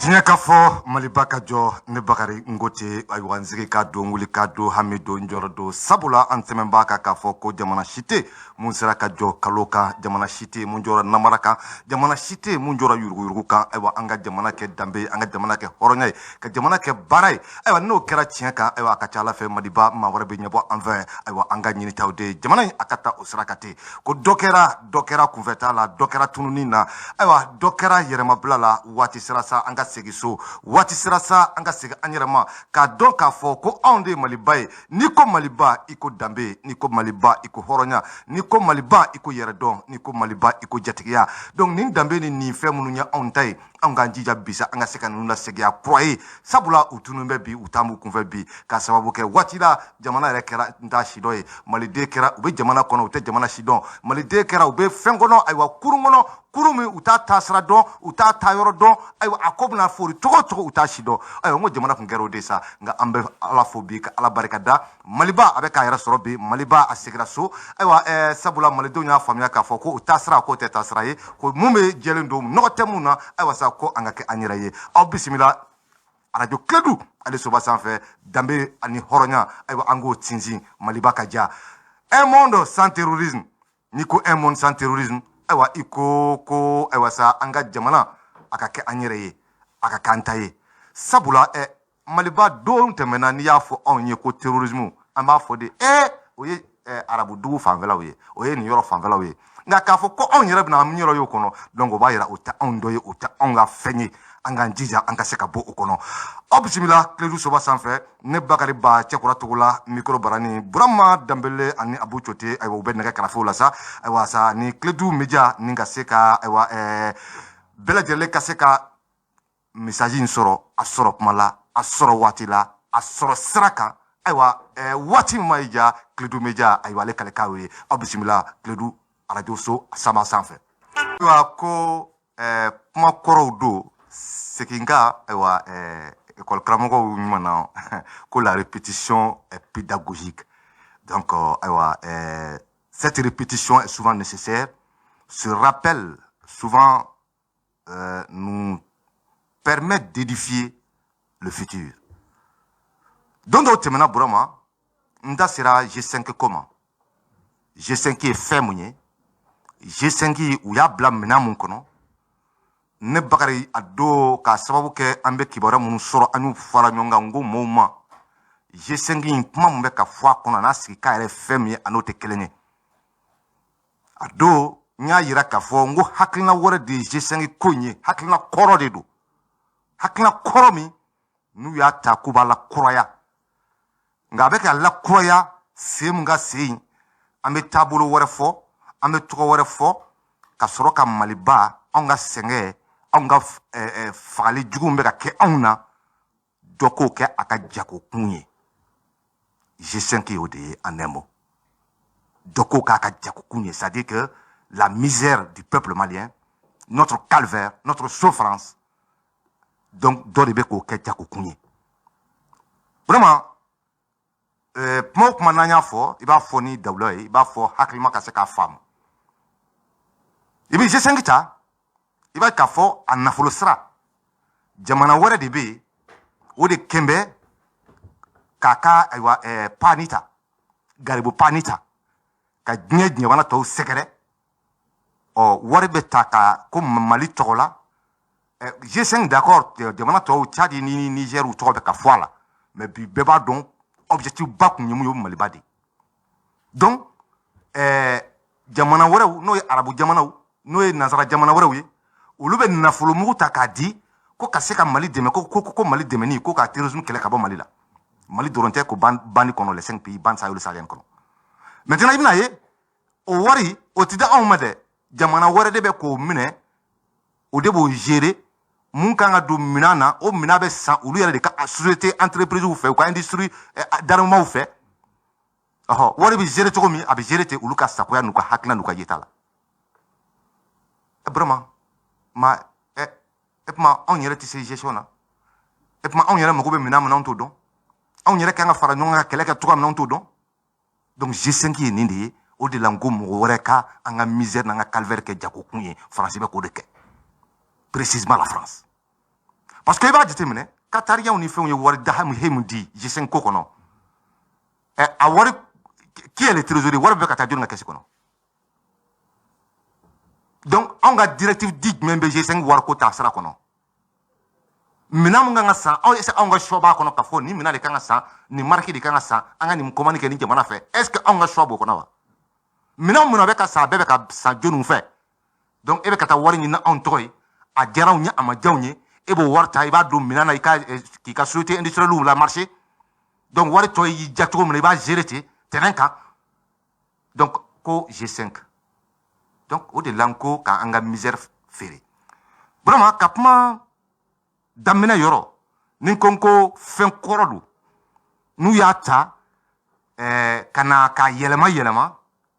Diɲɛ ka fɔ Maliba ka jɔ. Ne Bakari Ngote, ayiwa, n sigi ka don, wuli ka don, hami don, jɔrɔ don, sabula an sɛmɛ b'a kan k'a fɔ ko jamana si tɛ mun sera ka jɔ kalo kan, jamana si tɛ mun jɔra namara kan, jamana si tɛ mun jɔra yuruguyurugu kan. Ayiwa, an ka jamana kɛ danbe ye, an ka jamana kɛ hɔrɔnya ye, ka jamana kɛ baara ye. Ayiwa, n'o kɛra tiɲɛ kan, ayiwa, a ka ca ala fɛ, Maliba, maa wɛrɛ bɛ ɲɛbɔ an fɛ. Ayiwa, an ka ɲinitaw de ye jamana in a ka taa o sira kan ten. Ko dɔ kɛra, dɔ kɛra kunfɛta la, dɔ kɛra tununi na, ayiwa, dɔ kɛra yɛrɛmabila la. Waati sera sa an ka segin so, waati sera sa an ka segin an yɛrɛ ma, k'a dɔn k'a fɔ ko anw de ye Maliba ye. N'i ko Maliba, i ko danbe. N'i ko Maliba, i ko hɔrɔnya. N'i ko Maliba, i ko yɛrɛdɔn. N'i ko Maliba, i ko jatigiya. Donc nin danbe ni nin fɛn minnu ye anw ta ye, anw k'an jija bisa an ka se ka ninnu lasegin a kura ye, sabula u tunun bɛ bi, u t'an b'u kunfɛ bi, k'a sababu kɛ waati la jamana yɛrɛ kɛra n t'a si dɔn ye. Maliden kɛra u bɛ jamana kɔnɔ, u tɛ jamana si dɔn. Maliden kɛra u bɛ fɛn kɔnɔ, ayiwa, kurun kɔnɔ, kurun min u t'a taasira dɔn, u t'a taayɔrɔ dɔn. Ayiwa, a ko bɛna fori cogo o cogo, u t'a si dɔn. Ayiwa, n ko jamana tun kɛra o de sa, nka an bɛ Ala fo bi, ka Ala barika da. Maliba a bɛ k'a yɛrɛ sɔrɔ bi, Maliba a seginna so. Ayiwa, sabula malidenw y'a faamuya k'a fɔ ko o taasira k'o tɛ taasira ye, ko mun bɛ jɛlen don, nɔgɔ tɛ mun na. Ayiwa sa, ko an ka kɛ an yɛrɛ ye. Aw bisimila Arajo Kiledu ale soba sanfɛ. Danbe ani hɔrɔnya, ayiwa, an k'o sinsin, Maliba ka ja. Un monde sans terrorisme. N'i ko un monde sans terrorisme, ayiwa, i ko ko ayiwa sa, an ka jamana a ka kɛ an yɛrɛ ye, a ka k'an ta ye, sabula Maliba don tɛmɛna, n'i y'a fɔ anw ye ko terrorisme, an b'a fɔ de o ye arabu dugu fanfɛlaw ye, o ye nin yɔrɔ fanfɛlaw ye. Nka k'a fɔ ko anw yɛrɛ bɛna an yɔrɔ y'o kɔnɔ, donc o b'a yira o tɛ anw dɔ ye, o tɛ anw ka fɛn ye. An k'an jija an ka se ka bɔ o kɔnɔ. Aw bisimila Kiledu soba sanfɛ. Ne Bakari Ba Cɛkura Togola, micro barani Burama Danbele ani Abu Cote, ayiwa, u bɛ nɛgɛ karafew la sa. Ayiwa sa, ni Kiledu Media ni ka se ka, ayiwa, bɛɛ lajɛlen ka se ka message in sɔrɔ, a sɔrɔ kuma la, a sɔrɔ waati la, a sɔrɔ sira kan. Ayiwa, waati min ma y'i ja, Kiledu Media, ayiwa, ale kalekan ye. Aw bisimila Kiledu Arajo so sama sanfɛ. Ayiwa, ko kuma kɔrɔw don, segin ka. Ayiwa, école karamɔgɔw ɲuman na ko la répétition est pédagogique. Donc ayiwa, cette répétition est souvent nécessaire. Ce rappel souvent nous permet d'édifier le futur. Don dɔw tɛmɛna, Burama, n da sera G5 ko ma. G5 ye fɛn mun ye? G5, u y'a bila minɛn mun kɔnɔ? Ne Bakari, a don, k'a sababu kɛ an bɛ kibaruya minnu sɔrɔ, an y'u fara ɲɔgɔn kan, n ko mɔɔw ma G5 in kuma mun bɛ ka fɔ a kɔnɔ, a n'a sigi k'a yɛrɛ fɛn min ye, a n'o tɛ kelen ye. A don, n y'a yira k'a fɔ n ko hakilina wɛrɛ de ye G5 ko in ye, hakilina kɔrɔ de don, hakilina kɔrɔ min n'u y'a ta k'u b'a lakuraya, nka a bɛ ka lakuraya sen mun ka sen, an bɛ taabolo wɛrɛ fɔ, an bɛ tɔgɔ wɛrɛ fɔ, ka sɔrɔ ka Maliba, anw ka sɛgɛn, anw ka fagali jugu min bɛ ka kɛ anw na, dɔ k'o kɛ a ka jagokun ye. G5 y'o de ye en un mot, dɔ k'o k'a ka jagokun ye, c'est-à-dire que la misère du peuple malien, notre calvaire, notre souffrance, donc dɔ de bɛ k'o kɛ jagokun ye. Vraiment, kuma o kuma n'an y'a fɔ, i b'a fɔ ni dawula ye, i b'a fɔ hakilima ka se k'a faamu. I bɛ G5 ta, i b'a ye k'a fɔ a nafolo sira, jamana wɛrɛ de bɛ yen, o de kɛn bɛ k'a ka, ayiwa, paani ta, garibu paani ta, ka diɲɛ jamana tɔw sɛgɛrɛ. Ɔ, wari bɛ ta ka ko Mali tɔgɔ la. G5, d'accord, jamana tɔw, Tchad ni Niger, u tɔgɔ bɛ ka fɔ a la, mais bi bɛɛ b'a dɔn objectif ba kun ye mun ye, o Maliba de. Donc jamana wɛrɛw, n'o ye arabu jamanaw, n'o ye nansara jamana wɛrɛw ye, olu bɛ nafolomugu ta k'a di ko ka se ka Mali dɛmɛ, ko Mali dɛmɛni ko ka terrorisme kɛlɛ ka bɔ Mali la. Mali dɔrɔn tɛ ko bandi kɔnɔ, les cinq pays bande sahélo-saharienne kɔnɔ. Maintenant, i bɛna ye o wari o ti di anw ma dɛ, jamana wɛrɛ de bɛ k'o minɛ, o de b'o gérer. Mun kan ka don minɛn na, o minɛn bɛ san olu yɛrɛ de ka société entreprise fɛ, u ka industrie d'armement fɛ. Ɔhɔ, wari bɛ gérer cogo min, a bɛ gérer ten, olu ka sagoya n'u ka hakilina n'u ka yeta la. Vraiment, ma ɛ e kuma, anw yɛrɛ tɛ se gestion na. E kuma, anw yɛrɛ mago bɛ minɛn min na, anw t'o dɔn. Anw yɛrɛ kan ka fara ɲɔgɔn kan ka kɛlɛ kɛ cogoya min na, anw t'o dɔn. Donc G5 ye nin de ye. O de la n ko mɔgɔ wɛrɛ ka an ka misère n'an ka calvaire kɛ jagokun ye, Faransi bɛ k'o de kɛ, précisément la France. Parce que i b'a jateminɛ, Qatariens ni fɛnw ye wari daha min di G5 ko kɔnɔ, ɛ, a wari, qui est le trésorier? Wari bɛ ka taa jɔnni ka kɛsi kɔnɔ? Donc anw ka directive di jumɛn bɛ G5 wariko ta sira kɔnɔ? Minɛn mun kan ka san, anw, est ce que anw ka choix b'a kɔnɔ k'a fɔ nin minɛn de kan ka san, nin marque de kan ka san, an ka nin commande kɛ nin jamana fɛ? Est ce que anw ka choix b'o kɔnɔ wa? Minɛn mun bɛ ka san, a bɛɛ bɛ ka san jɔnniw fɛ? Donc e bɛ ka taa wari ɲini anw tɔgɔ ye, a diyara anw ye, a ma diya anw ye, e b'o wari ta, i b'a don minɛn na, i ka k'i ka société industrielle la marché. Donc wari tɔ y'i diya cogo min na, i b'a gérer ten terrain kan. Donc ko G5, donc o de la n ko k'an ka misère feere. Vraiment, ka kuma daminɛ yɔrɔ ni n ko n ko fɛn kɔrɔ don, n'u y'a ta ka na k'a yɛlɛma yɛlɛma,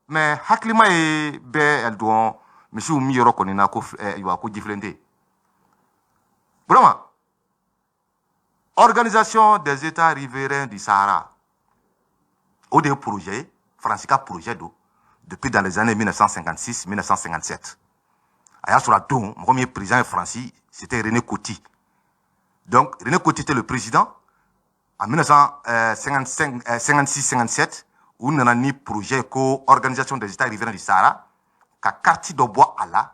mais hakilima ye bɛɛ dɔn misiw min yɔrɔ kɔni na ko ayiwa, ko jifilen tɛ. Vraiment, Organisation des États riverains du Sahara, o de ye projet ye, Faransi ka projet don depuis dans les années 1956 1957. A y'a sɔrɔ a don, mɔgɔ min ye président ye Faransi, c'était René Coty. Donc René Coty était le président en 1955, 56 57. U nana ni projet ko Organisation des États riverains du Sahara, ka carte dɔ bɔ a la.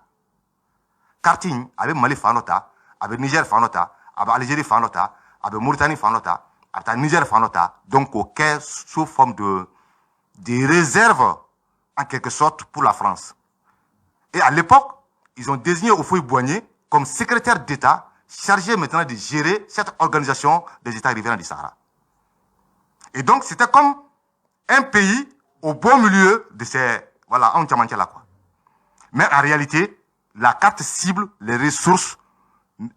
Carte in, a bɛ Mali fan dɔ ta, a bɛ Niger fan dɔ ta, a bɛ Algérie fan dɔ ta, a bɛ Mauritanie fan dɔ ta, a bɛ taa Niger fan dɔ ta. Donc k'o kɛ sous forme de réserve en quelque sorte pour la France. Et à l'époque, ils ont désigné Houphouët-Boigny comme secrétaire d'État chargé maintenant de gérer cette Organisation des États riverains du Sahara. Et donc c'était comme un pays au beau milieu de ces, voilà, anw camancɛ la quoi. Mais en réalité, la carte cible les ressources,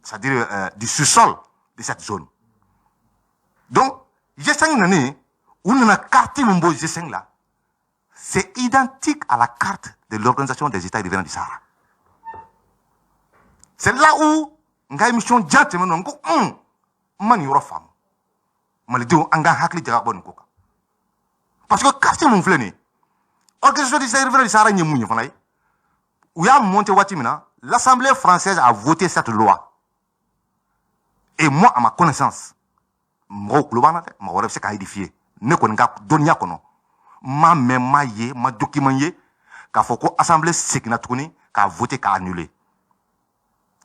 c'est-à-dire du sous-sol de cette zone. Donc G5 nani, u nana carte min bɔ G5 la, c'est identique à la carte de l'Organisation des États riverains du Sahara. C'est là où n ka émission jan tɛmɛnen, n ko n ma nin yɔrɔ faamu. Malidenw, an ka hakili jagabɔ nin ko kan, parce que carte mun filɛ nin ye, Organisation des États riverains du Sahara ye mun ye fana ye, u y'a monté waati min na, l'Assemblée française a voté cette loi. Et moi, à ma connaissance, mɔgɔw tulo b'an na dɛ, mɔgɔ wɛrɛ bɛ se k'a édifier, ne kɔni ka dɔnniya kɔnɔ, n m'a mɛn, n m'a ye, n ma document ye k'a fɔ ko assemblée seginna tuguni k'a voté k'a annuler.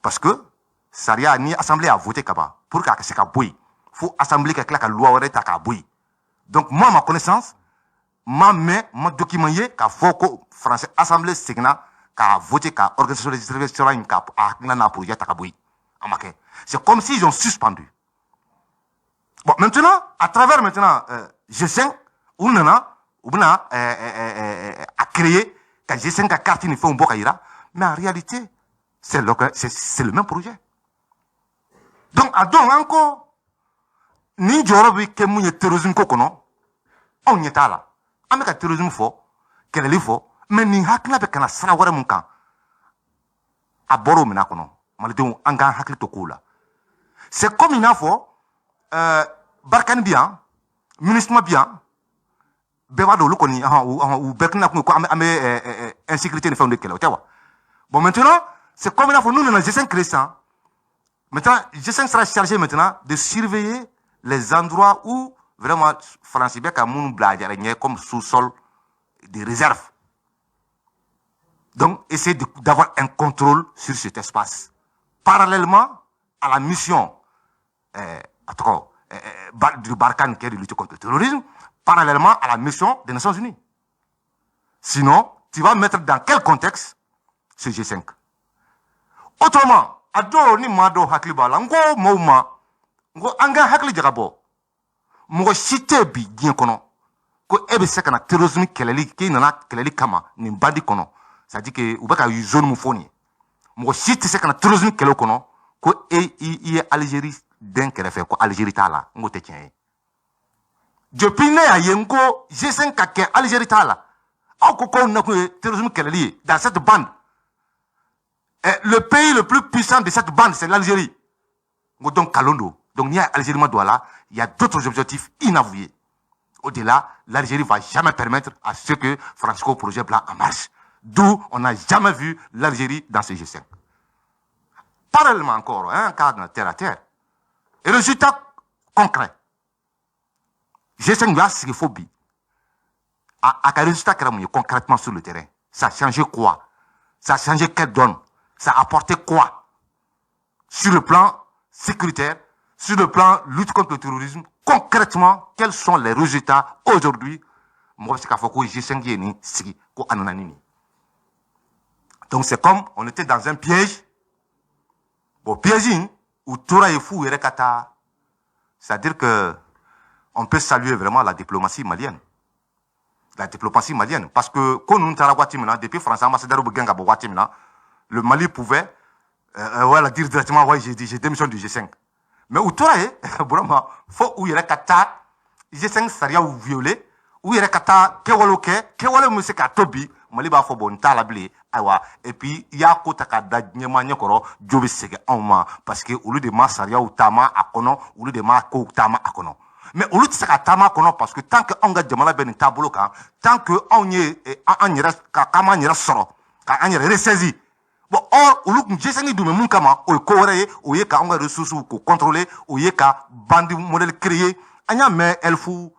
Parce que sariya ni assemblée a voté ka ban, pour k'a ka se ka bɔ yen, fo assemblée ka tila ka loi wɛrɛ ta k'a bɔ yen. Donc moi, à ma connaissance, n m'a mɛn, n ma document ye k'a fɔ ko français assemblée seginna k'a voté ka Organisation des États in k'a hakilina n'a projet ta ka bɔ yen. A ma kɛ. C'est comme s'ils ont suspendu. Bon, maintenant, à travers maintenant G5, u nana, u bɛna a créer ka G5 ka carte ni fɛnw bɔ ka yira, mais en réalité, c'est le même projet. Donc a don, an ko nin jɔyɔrɔ bɛ kɛ mun ye terrorisme ko kɔnɔ, anw ɲɛ t'a la. An bɛ ka terrorisme fɔ, kɛlɛli fɔ, mais nin hakilina bɛ ka na sira wɛrɛ mun kan, a bɔra o minɛn kɔnɔ. Malidenw, an k'an hakili to kow la. C'est comme i n'a fɔ Barkhane bi yan, MINUSMA bi yan, bɛɛ b'a dɔn olu kɔni, u bɛɛ tɛna kun ko an bɛ insécurité ni fɛnw de kɛlɛ, o tɛ wa? Bon, maintenant, c'est comme i n'a fɔ n'u nana G5 créer sisan. Maintenant, G5 sera chargé maintenant de surveiller les endroits où vraiment France bɛ ka minnu bila a yɛrɛ ɲɛ comme sous-sol de réserve. Donc essayer d'avoir un contrôle sur cet espace parallèlement à la mission a tɔgɔ du Barkhane, qui est de lutter contre le terrorisme, parallèlement à la mission des Nations Unies. Sinon, tu vas mettre dans quel contexte ce G5? Autrement, a dɔw ni maa dɔw hakili b'a la, n ko maaw ma, n ko an ka hakili jagabɔ. Mɔgɔ si tɛ bi diɲɛ kɔnɔ ko e bɛ se ka na terrorisme kɛlɛli k'e nana kɛlɛli kama nin bandi kɔnɔ, c'est à dire que u bɛ ka zone mun fɔ nin ye, mɔgɔ si tɛ se ka na terrorisme kɛlɛ kɔnɔ ko e i ye Algérie den kɛrɛfɛ, ko Algérie t'a la. N ko tɛ tiɲɛ ye. Depuis ne y'a ye, n ko G5 ka kɛ, Algérie t'a la. Aw ko k'aw nakun ye terrorisme kɛlɛli ye dans cette bande. Eh, le pays le plus puissant de cette bande, c'est l'Algérie. N ko donc kalon don. Donc n'i y'a Algérie ma don a la, il y a d'autres objectifs inavoués. Au-delà, l'Algérie va jamais permettre à ce que Francisco projet bila en marche. D'où on n'a jamais vu l'Algérie dans ce G5. Parallèlement encore, un cadre terre à terre. Résultat concret, G5 y'a sigi fo bi, a ka résultat kɛra mun ye concrètement sur le terrain? Ça a changé quoi? Ça a changé quelle donne? Ça a apporté quoi sur le plan sécuritaire, sur le plan lutte contre le terrorisme? Concrètement, quels sont les résultats aujourd'hui? Mɔgɔ bɛ se k'a fɔ ko G5 ye nin sigi ko a nana ni nin. Donc c'est comme on était dans un piège. Bon, piège in, u tora yen f'u yɛrɛ ka taa. C'est-à-dire que on peut saluer vraiment la diplomatie malienne, la diplomatie malienne, parce que ko ninnu taara waati min na, depuis France ambassadeur bɛ gɛn ka bɔ waati min na, le Mali pouvait voilà, dire directement: ouais, j'ai dit, j'ai démissionné du G5. Mais u tora yen vraiment fo u yɛrɛ ka taa G5 sariyaw violer, u yɛrɛ ka taa kɛwalew kɛ, kɛwale min bɛ se k'a to bi Mali b'a fɔ: bon, n t'a la bilen. Ayiwa, et puis i y'a ko ta k'a da ɲɛmaa ɲɛkɔrɔ, jo bɛ segin anw ma, parce que olu de ma sariyaw taama a kɔnɔ, olu de ma kow taama a kɔnɔ. Mais olu tɛ se ka taama a kɔnɔ, parce que tant que anw ka jamana bɛ nin taabolo kan, tant que anw ye an yɛrɛ ka k'an m'an yɛrɛ sɔrɔ, ka an yɛrɛ ressaisi. Bon, or olu kun G5 dun bɛ mun kama? O ye ko wɛrɛ ye. O ye ka anw ka ressources k'o contrôler, o ye ka bande modèle créer. An y'a mɛn Elfu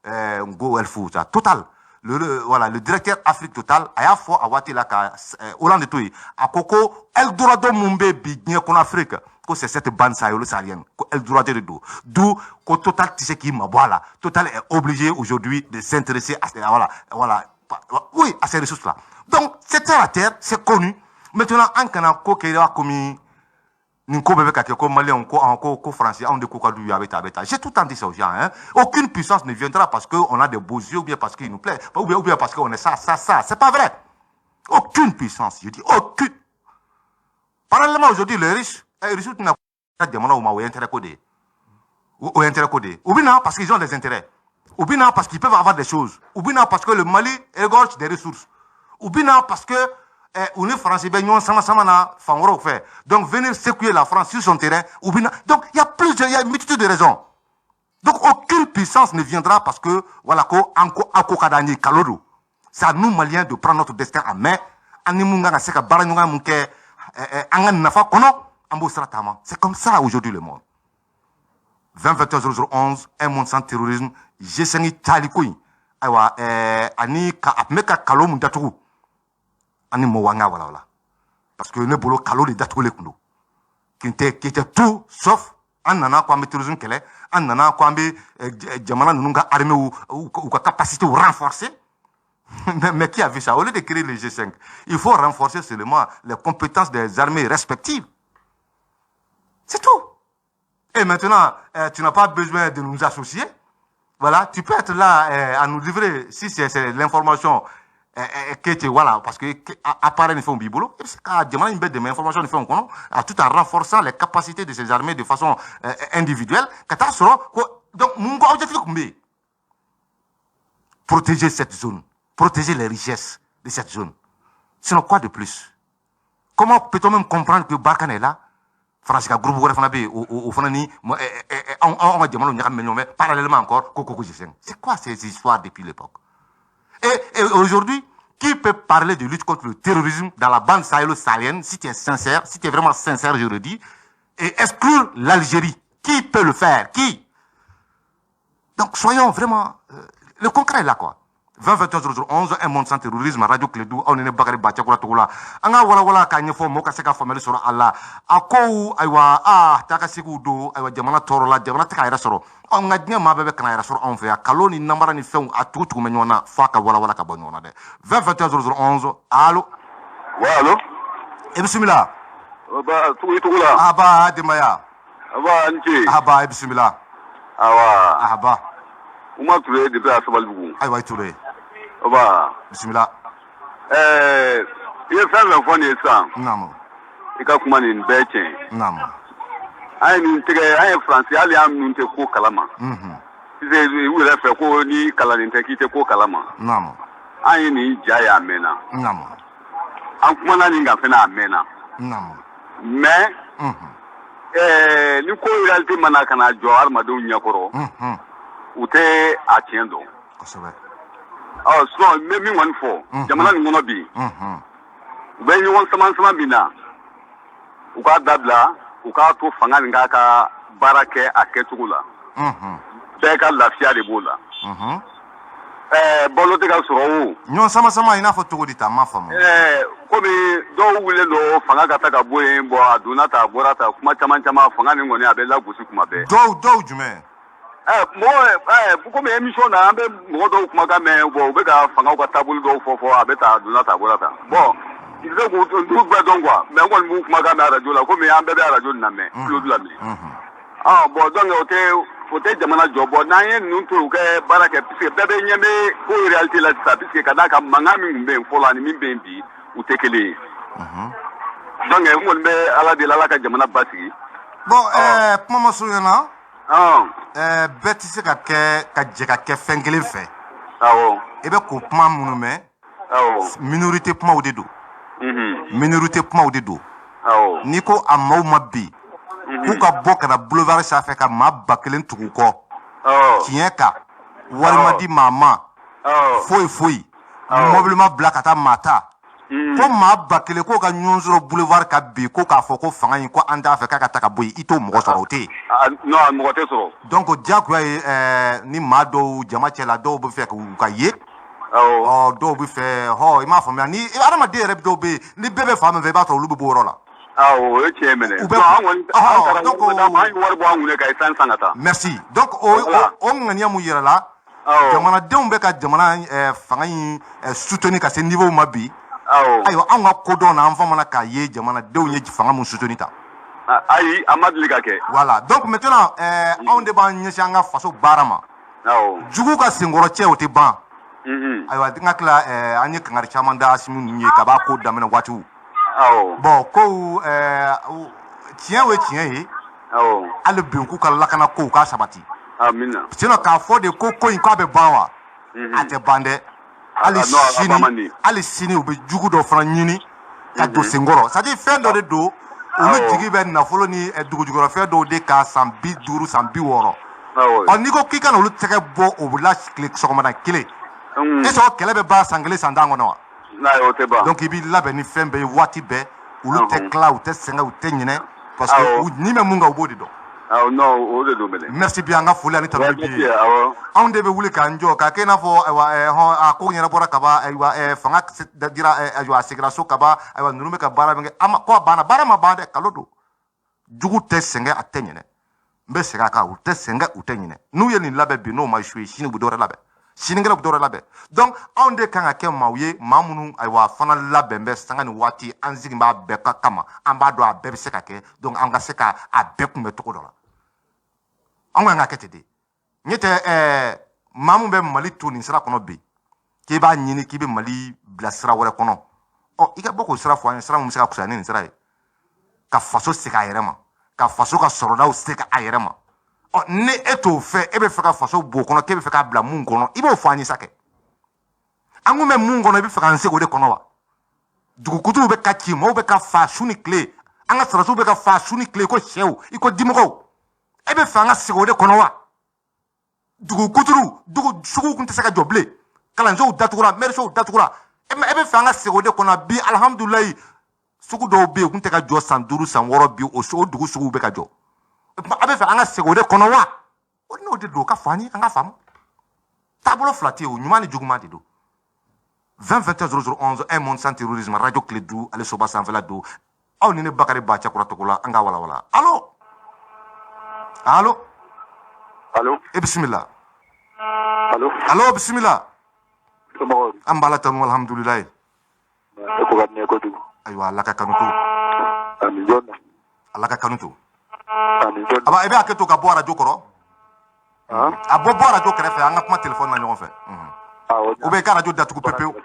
Ngo Elfu ça Total, voilà, le directeur Afrique Total, a y'a fɔ a waati la ka Hollande to yen, a ko ko Eldorado mun bɛ bi diɲɛ kɔnɔ, Afrique, ko c'est cette bande sahélo-saharienne, ko Eldorado de don. D'où ko Total tɛ se k'i mabɔ a la. Total est obligé aujourd'hui de s'intéresser à, voilà, oui, à ces ressources là. Donc c'est terre à terre, c'est connu. Maintenant, an kana ko kɛ i b'a komi nin ko bɛɛ bɛ ka kɛ ko maliyɛnw ko an ko ko français anw de ko ka d'u ye, a bɛ tan, a bɛ tan. J'ai tout le temps dit ça aux gens, hein: aucune puissance ne viendra parce que on a des beaux yeux, ou bien parce qu'il nous plaît, ou bien parce qu'on est ça, ça, ça. C'est pas vrai. Aucune puissance, je dis aucune. Parallèlement, aujourd'hui, les riches, les riches tɛna jamanaw ma, o ye intérêt ko de ye, o ye intérêt ko de ye. U bɛ na parce qu'ils ont des intérêts, u bɛ na parce qu'ils peuvent avoir des choses, u bɛ na parce que le Mali regorge des ressources, u bɛ na parce que u ni France bɛ ɲɔgɔn sama sama na fan wɛrɛw fɛ. Donc venir secouer la France sur son terrain, u bɛ na. Donc il y a une multitude de raisons. Donc aucune puissance ne viendra parce que voilà ko an ko a ko ka d'an ye. Kalo don. C'est à nous, Maliens, de prendre notre destin en main. An ni mun kan ka se ka baara ɲɔgɔnya mun kɛ an ka nafa kɔnɔ, an b'o sira taama. C'est comme ça aujourd'hui le monde. 20 21 00 11, un monde sans terrorisme. G5 taali ko in, ayiwa, ani ka a tun bɛ ka kalo mun datugu ani mɔgɔ, an ka walawala, parce que ne bolo kalo de datugulen kun don qui était tout sauf an nana ko an bɛ terrorisme kɛlɛ, an nana ko an bɛ jamana ninnu ka armée u ka capacité renforcer. Mais qui a vu ça? Au lieu de créer le G5, il faut renforcer seulement les compétences des armées respectives. C'est tout. Et maintenant, tu n'as pas besoin de nous associer. Voilà, tu peux être là à nous livrer, si c'est l'information que tu, voilà, parce que appareil ni fɛnw b'i bolo, i bɛ se ka jamana in bɛɛ dɛmɛ information ni fɛnw kɔnɔ, tout en renforçant les capacités de ces armées de façon individuelle, ka taa sɔrɔ ko. Donc mun ko objectif tun bɛ yen? Protéger cette zone, protéger les richesses de cette zone. Sinon, quoi de plus? Comment peut-on même comprendre que Barkhane est là, France ka groupe wɛrɛ fana bɛ yen, o fana ni anw ka jamanaw ɲagami ɲɔgɔn fɛ, parallèlement encore ko G5? C'est quoi ces histoires depuis l'époque? Et aujourd'hui, qui peut parler de lutte contre le terrorisme dans la bande sahélo-sahélienne, si tu es sincère, si tu es vraiment sincère, je le dis, et exclure l'Algérie? Qui peut le faire? Qui? Donc soyons vraiment. Le concret est là, quoi. 20 21 00 11, un monde sans terrorisme, Radio Kledu, aw ni ne Bakari Ba Cɛkura Togo la. An ka walawala k'a ɲɛfɔ mɔgɔw ka se ka faamuyali sɔrɔ a la. A kow, ayiwa, aa, taa ka segiw don, ayiwa, jamana tɔɔrɔ la, jamana tɛ k'a yɛrɛ sɔrɔ. Ɔ, nka diɲɛ maa bɛɛ bɛ ka na yɛrɛ sɔrɔ anw fɛ yan. Kalo ni namara ni fɛnw, a tugu tugu bɛ ɲɔgɔn na f'a ka walawala ka bɔ ɲɔgɔn na dɛ. 20 21 00 11, allo? Ouais, allo? E bisimila. Ba, tugu i tugu la. Aba denbaya. Aba, an ce. Aba, e bisimila. Awa. Aba. Umar Touré depuis à Sabalibugu. Ayiwa, i Touré. Aba. Bisimila. I ye fɛn fɛn fɔ nin ye sisan. Naamu. I ka kuma nin bɛɛ tiɲɛ. Naamu. An ye nin tigɛ, an ye Faransi, hali an minnu tɛ ko kalama. Sisan u yɛrɛ fɛ ko ni kalannen tɛ k'i tɛ ko kalama. Naamu. An ye nin ja ye a mɛnna. Naamu. An kumana nin kan fɛnɛ a mɛnna. Naamu. Mais ni ko réalité mana ka na jɔ hadamadenw ɲɛkɔrɔ, u tɛ a tiɲɛ dɔn. Kosɛbɛ. Ɔ, sinon n bɛ min kɔni fɔ jamana nin kɔnɔ bi, u bɛ ɲɔgɔn sama sama min na, u k'a dabila, u k'a to fanga nin k'a ka baara kɛ a kɛcogo la. Bɛɛ ka lafiya de b'o la. Balo tɛ ka sɔrɔ o. Ɲɔgɔn sama sama i n'a fɔ cogo di ta, n m'a faamu. Komi dɔw wulilen don fanga ka ta ka bɔ yen, bon a donna ta a bɔra ta, kuma caman caman, fanga nin kɔni a bɛ lagosi kuma bɛɛ. Dɔw jumɛn? Mɔgɔ komi émission na an bɛ mɔgɔ dɔw kumakan mɛn, bon u bɛ ka fangaw ka taabolo dɔw fɔ a bɛ ta a donna ta a bɔra ta. Bon i tɛ se k'u bɛɛ dɔn quoi, mais n kɔni b'u kumakan mɛn arajo la, komi an bɛɛ bɛ arajo lamɛn, tulo lamɛn. Bon donc o tɛ jamana jɔ. Bon n'an ye ninnu to u ka baara kɛ, puisque bɛɛ bɛ ɲɛ bɛ ko réalité la sisan, puisque ka d'a kan mankan min tun bɛ yen fɔlɔ ani min bɛ yen bi, u tɛ kelen ye. Donc n kɔni bɛ Ala deli, Ala ka jamana basigi. Bon kuma ma surunya na. Bɛɛ tɛ se ka kɛ ka jɛ ka kɛ fɛn kelen fɛ. Awɔ. I bɛ k'o kuma minnu mɛn. Awɔ. Minorité kumaw de don. Minorité kumaw de don. Awɔ. N'i ko a maaw ma bi. K'u ka bɔ ka na boulevard sanfɛ ka maa 1000 tugu kɔ. Tiɲɛ kan, wari ma di maa ma. Foyi foyi. Mobili ma bila ka taa maa ta. Ko maa 1000 k'o ka ɲɔgɔn sɔrɔ boulevard kan bi, ko k'a fɔ ko fanga in ko an t'a fɛ k'a ka ta ka bɔ yen, i t'o mɔgɔ sɔrɔ, o tɛ yen. Non, mɔgɔ tɛ sɔrɔ. Donc diyagoya ye ni maa dɔw jama cɛ la, dɔw bɛ fɛ k'u ka ye. Dɔw bɛ fɛ, i m'a faamuya, ni adamaden yɛrɛ dɔw bɛ yen, ni bɛɛ bɛ fan min fɛ, i b'a sɔrɔ olu bɛ bɔ o yɔrɔ la. O ye tiɲɛ minɛ. U bɛ an ye wari bɔ an kun ka essence san ka taa. Merci. Donc o ŋaniya mun yɛrɛ la, jamanadenw bɛ ka jamana fanga in soutenir ka se niveau ma bi. Ayiwa, anw ka kodɔn na, an famana k'a ye jamanadenw ye fanga mun soutenir ta. Ayi, a ma deli ka kɛ. Voilà. Donc maintenant anw de b'an ɲɛsin an ka faso baara ma. Jugu ka senkɔrɔ cɛ, o tɛ ban. Ayiwa, n ka tila, an ye kangari caman da Asimi ninnu ye kab'a ko daminɛ waatiw. Bon kow tiɲɛ o ye tiɲɛ ye. Hali bi k'u ka lakana kow k'a sabati. Amina. Sinon k'a fɔ de ko ko in k'a bɛ ban wa? A tɛ ban dɛ. Hali sini u bɛ jugu dɔ fana ɲini ka don senkɔrɔ. C'est à dire fɛn dɔ de don, olu jigi bɛ nafolo ni dugujukɔrɔfɛn dɔw de kan san 50, san 60. Ɔ n'i ko k'i ka na olu tɛgɛ bɔ o la tile sɔgɔmada kelen, e sɔrɔ kɛlɛ bɛ ban san 1 san 10 kɔnɔ wa? O tɛ ban. Donc i b'i labɛn ni fɛn bɛɛ ye waati bɛɛ. Olu tɛ tila, u tɛ sɛgɛn, u tɛ ɲinɛ, parce que ni bɛ mun kan, u b'o de dɔn. Non, o de don mɛnɛ. Merci bien, an ka foli ani tanuni b'i ye. Anw de bɛ wuli k'an jɔ k'a kɛ i n'a fɔ ayiwa hɔn a ko ɲɛnabɔra kaban, ayiwa fanga dira, ayiwa a seginna so kaban, ayiwa ninnu bɛ ka baara min kɛ, a ma ko a banna, baara ma ban dɛ, kalo don. Jugu tɛ sɛgɛn, a tɛ ɲinɛ. N bɛ segin a kan, u tɛ sɛgɛn, u tɛ ɲinɛ. N'u ye nin labɛn bi, n'o ma échoué, sini u bɛ dɔwɛrɛ labɛn, sinikɛnɛ u bɛ dɔwɛrɛ labɛn. Donc anw de kan ka kɛ maaw ye, maa minnu ayiwa fana labɛn bɛ sanga ni waati, an sigi b'a bɛɛ ka kama, an b'a dɔn a bɛɛ bɛ se ka kɛ. Donc an ka se ka a bɛɛ kunbɛn cogo dɔ la. Anw kan ka kɛ ten de. N'o tɛ maa min bɛ Mali to nin sira kɔnɔ bi, k'i b'a ɲini k'i bɛ Mali bila sira wɛrɛ kɔnɔ, ɔ i ka bɔ k'o sira fɔ an ye, sira min bɛ se ka fisaya ni nin sira ye, ka faso segin a yɛrɛ ma, ka faso ka sɔrɔdaw segin a yɛrɛ ma. Ɔ ni e t'o fɛ, e bɛ fɛ ka faso b'o kɔnɔ, k'e bɛ fɛ k'a bila mun kɔnɔ, i b'o fɔ an ye sa kɛ. An kun bɛ mun kɔnɔ, i bɛ fɛ k'an segin o de kɔnɔ wa? Dugukuturu bɛ ka ci, maaw bɛ ka fa su ni tile, an ka sɔrɔdasiw bɛ ka fa su ni tile i ko sɛw, i ko dimɔgɔw. E bɛ fɛ an ka segin o de kɔnɔ wa? Dugukuturu, dugu suguw kun tɛ se ka jɔ bilen, kalansow datugura, mɛrisow datugura. E bɛ fɛ an ka segin o de kɔnɔ bi? Alihamudulilayi, sugu dɔw bɛ yen u kun tɛ ka jɔ san 5 san 6 bi, o dugu suguw bɛ ka jɔ. A bɛ fɛ an ka segin o de kɔnɔ wa? O n'o de don, o ka fɔ an ye, an ka faamu. Taabolo fila tɛ yen o, ɲuman ni juguman de don. 20 21 00 11, un monde sans terrorisme, radio tile 5, ale soba sanfɛla don. Aw ni ne Bakari Ba Cɛkura Togola, an ka walawala. Allo, allo. Allo. E bisimila. Allo. Allo, bisimila. An b'a la tanu, alhamdulilayi. E ko ka di ne ye kojugu. Ayiwa, Ala ka kanu to. Ani jɔn na. Ala ka kanu to. Ani jɔn. Aba, i bɛ hakɛ to ka bɔ arajo kɔrɔ. A bɔ arajo kɛrɛfɛ, an ka kuma telefɔni na ɲɔgɔn fɛ. Ou bien i ka arajo datugu pepewu.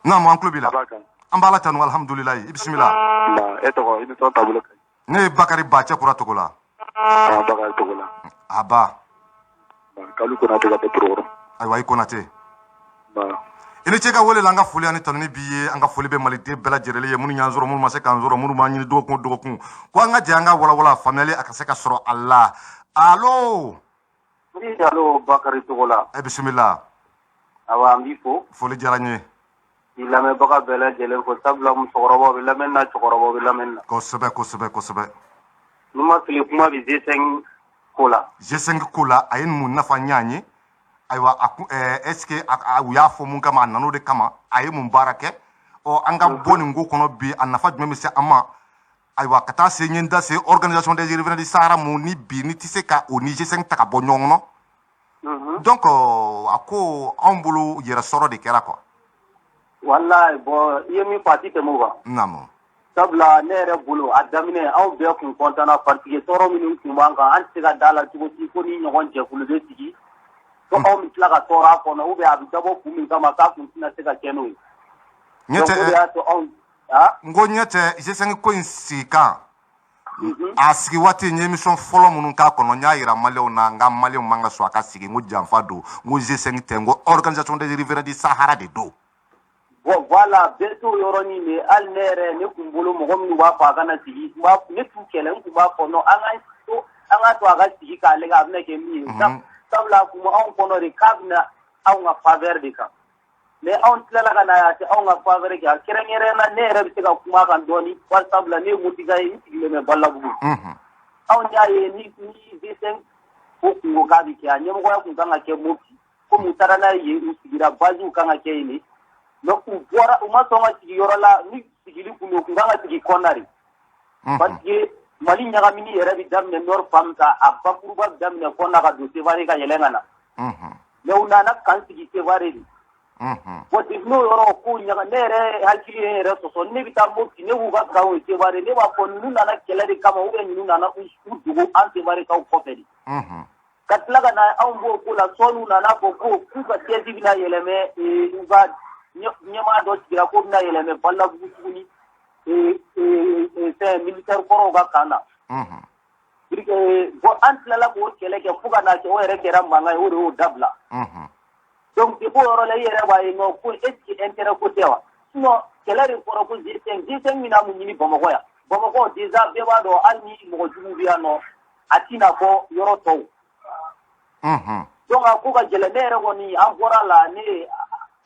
Naamu, an tulo b'i la. An b'a la tanu, alhamdulilayi. I bisimila. E tɔgɔ, i ni sɔn taabolo ka ɲi. Ne ye Bakari Ba Cɛkura Togola. Bakari Togola. Aba. Kalu Konate ka bɔ Torokoro. Ayiwa, i Konate. I ni ce ka wele la, an ka foli ani tanuni b'i ye, an ka foli bɛ maliden bɛɛ lajɛlen ye, minnu y'an sɔrɔ, minnu ma se k'an sɔrɔ, minnu b'an ɲini dɔgɔkun o dɔgɔkun, ko an ka jɛ an ka walawala faamuyali a ka se ka sɔrɔ a la. Allo. Oui, allo, Bakari Togola. E bisimila. Awa, an b'i fo. Foli diyara n ye. K'i lamɛnbaga bɛɛ lajɛlen fo, sabula musokɔrɔbaw bɛ lamɛnni na, cɛkɔrɔbaw bɛ lamɛnni na. Kosɛbɛ, kosɛbɛ, kosɛbɛ. Ni ma fili, kuma bɛ G5 ko la. G5 ko la, a ye mun nafa ɲ'an ye? Ayiwa, a kun est ce que u y'a fɔ mun kama, a nan'o de kama, a ye mun baara kɛ? Ɔ, an ka bɔ nin ko kɔnɔ bi, a nafa jumɛn bɛ se an ma? Ayiwa, ka taa se n ye n da se Organisation des riverains du Sahara mun ni bi ni tɛ se ka o ni G5 ta ka bɔ ɲɔgɔn kɔnɔ. Donc a ko anw bolo, yɛrɛ sɔrɔ de kɛra quoi. Wallahi, bon, i ye min fɔ, a ti tɛmɛ o kan. Sabula ne yɛrɛ bolo, a daminɛ, anw bɛɛ kun kɔntana parce que tɔɔrɔ minnu tun b'an kan, an tɛ se ka da la cogo si ko ni ɲɔgɔn jɛkulu bɛ sigi ko anw bɛ tila ka tɔɔrɔ a kɔnɔ, ou bien a bɛ dabɔ kun min kama, k'a kun tɛna se ka kɛ n'o ye. Ɲɛ Donc o de tɛ y'a to anw ah n ko ɲɛ tɛ G5 ko in sigi kan. A sigi waati, n ye émission fɔlɔ minnu k'a kɔnɔ, n y'a yira maliyɛnw na, n ka maliyɛnw man ka sɔn a ka sigi. N ko janfa don, n ko G5 tɛ, n ko Organisation des riverains du Sahara de don. Bon, voilà, bɛɛ t'o yɔrɔnin de. Hali ne yɛrɛ, ne kun bolo, mɔgɔ minnu b'a fɔ a kana sigi, n b'a ne t'u kɛlɛ, n kun b'a fɔ non, an ka to a ka sigi k'a lajɛ a bɛna kɛ min ye. Sabula a kun bɛ anw kɔnɔ de k'a bɛna anw ka faveur de kan, mais anw tilala ka na a tɛ anw ka faveur kɛ. A kɛrɛnkɛrɛnnen na, ne yɛrɛ bɛ se ka kuma a kan dɔɔni, bari sabula ne ye Motika ye, n sigilen bɛ Balabugu. Anw y'a ye ni G5 ko kun ko k'a bɛ kɛ, a ɲɛmɔgɔya kun kan ka kɛ Mopti, komi u taara n'a ye yen, u sigira, base kan ka kɛ yen de. Mais u bɔra, u ma sɔn ka sigi yɔrɔ la ni sigili kun don, u kun kan ka sigi Kɔnna de, parce que Mali ɲagamini yɛrɛ bɛ daminɛ nord fan min kan, a bakuruba bɛ daminɛ Kɔnna ka don Sevare ka yɛlɛn ka na. Mais u nana kan sigi Sevare de. Bon, depuis n'o yɔrɔ ko ɲaga, ne yɛrɛ hakili ye n yɛrɛ sɔsɔ. Ne bɛ taa Mopti, ne b'u ka kan ye Sevare, ne b'a fɔ ninnu nana kɛlɛ de kama, ou bien ninnu nana u dogo an Sevarekaw kɔfɛ de. Ka tila ka na anw b'o ko la, sɔɔni u nana fɔ ko k'u ka siège bɛna yɛlɛmɛ, u ka ɲɛmaa dɔ sigira k'o bɛna yɛlɛmɛ Balabugu tuguni, fɛn militaire kɔrɔw ka kan na. Bon, an tilala k'o kɛlɛ kɛ fo ka n'a kɛ o yɛrɛ kɛra mankan ye, o de y'o dabila. Donc depuis o yɔrɔ la, i yɛrɛ b'a ye nɔ ko est ce que intérêt ko tɛ wa? Sinon kɛlɛ de fɔra ko G5. G5 bɛna mun ɲini Bamakɔ yan? Bamakɔ déjà, bɛɛ b'a dɔn, hali ni mɔgɔ jugu bɛ yan nɔ, a t'i n'a fɔ yɔrɔ tɔw. Donc a ko ka gɛlɛn. Ne yɛrɛ kɔni, an bɔra la, ne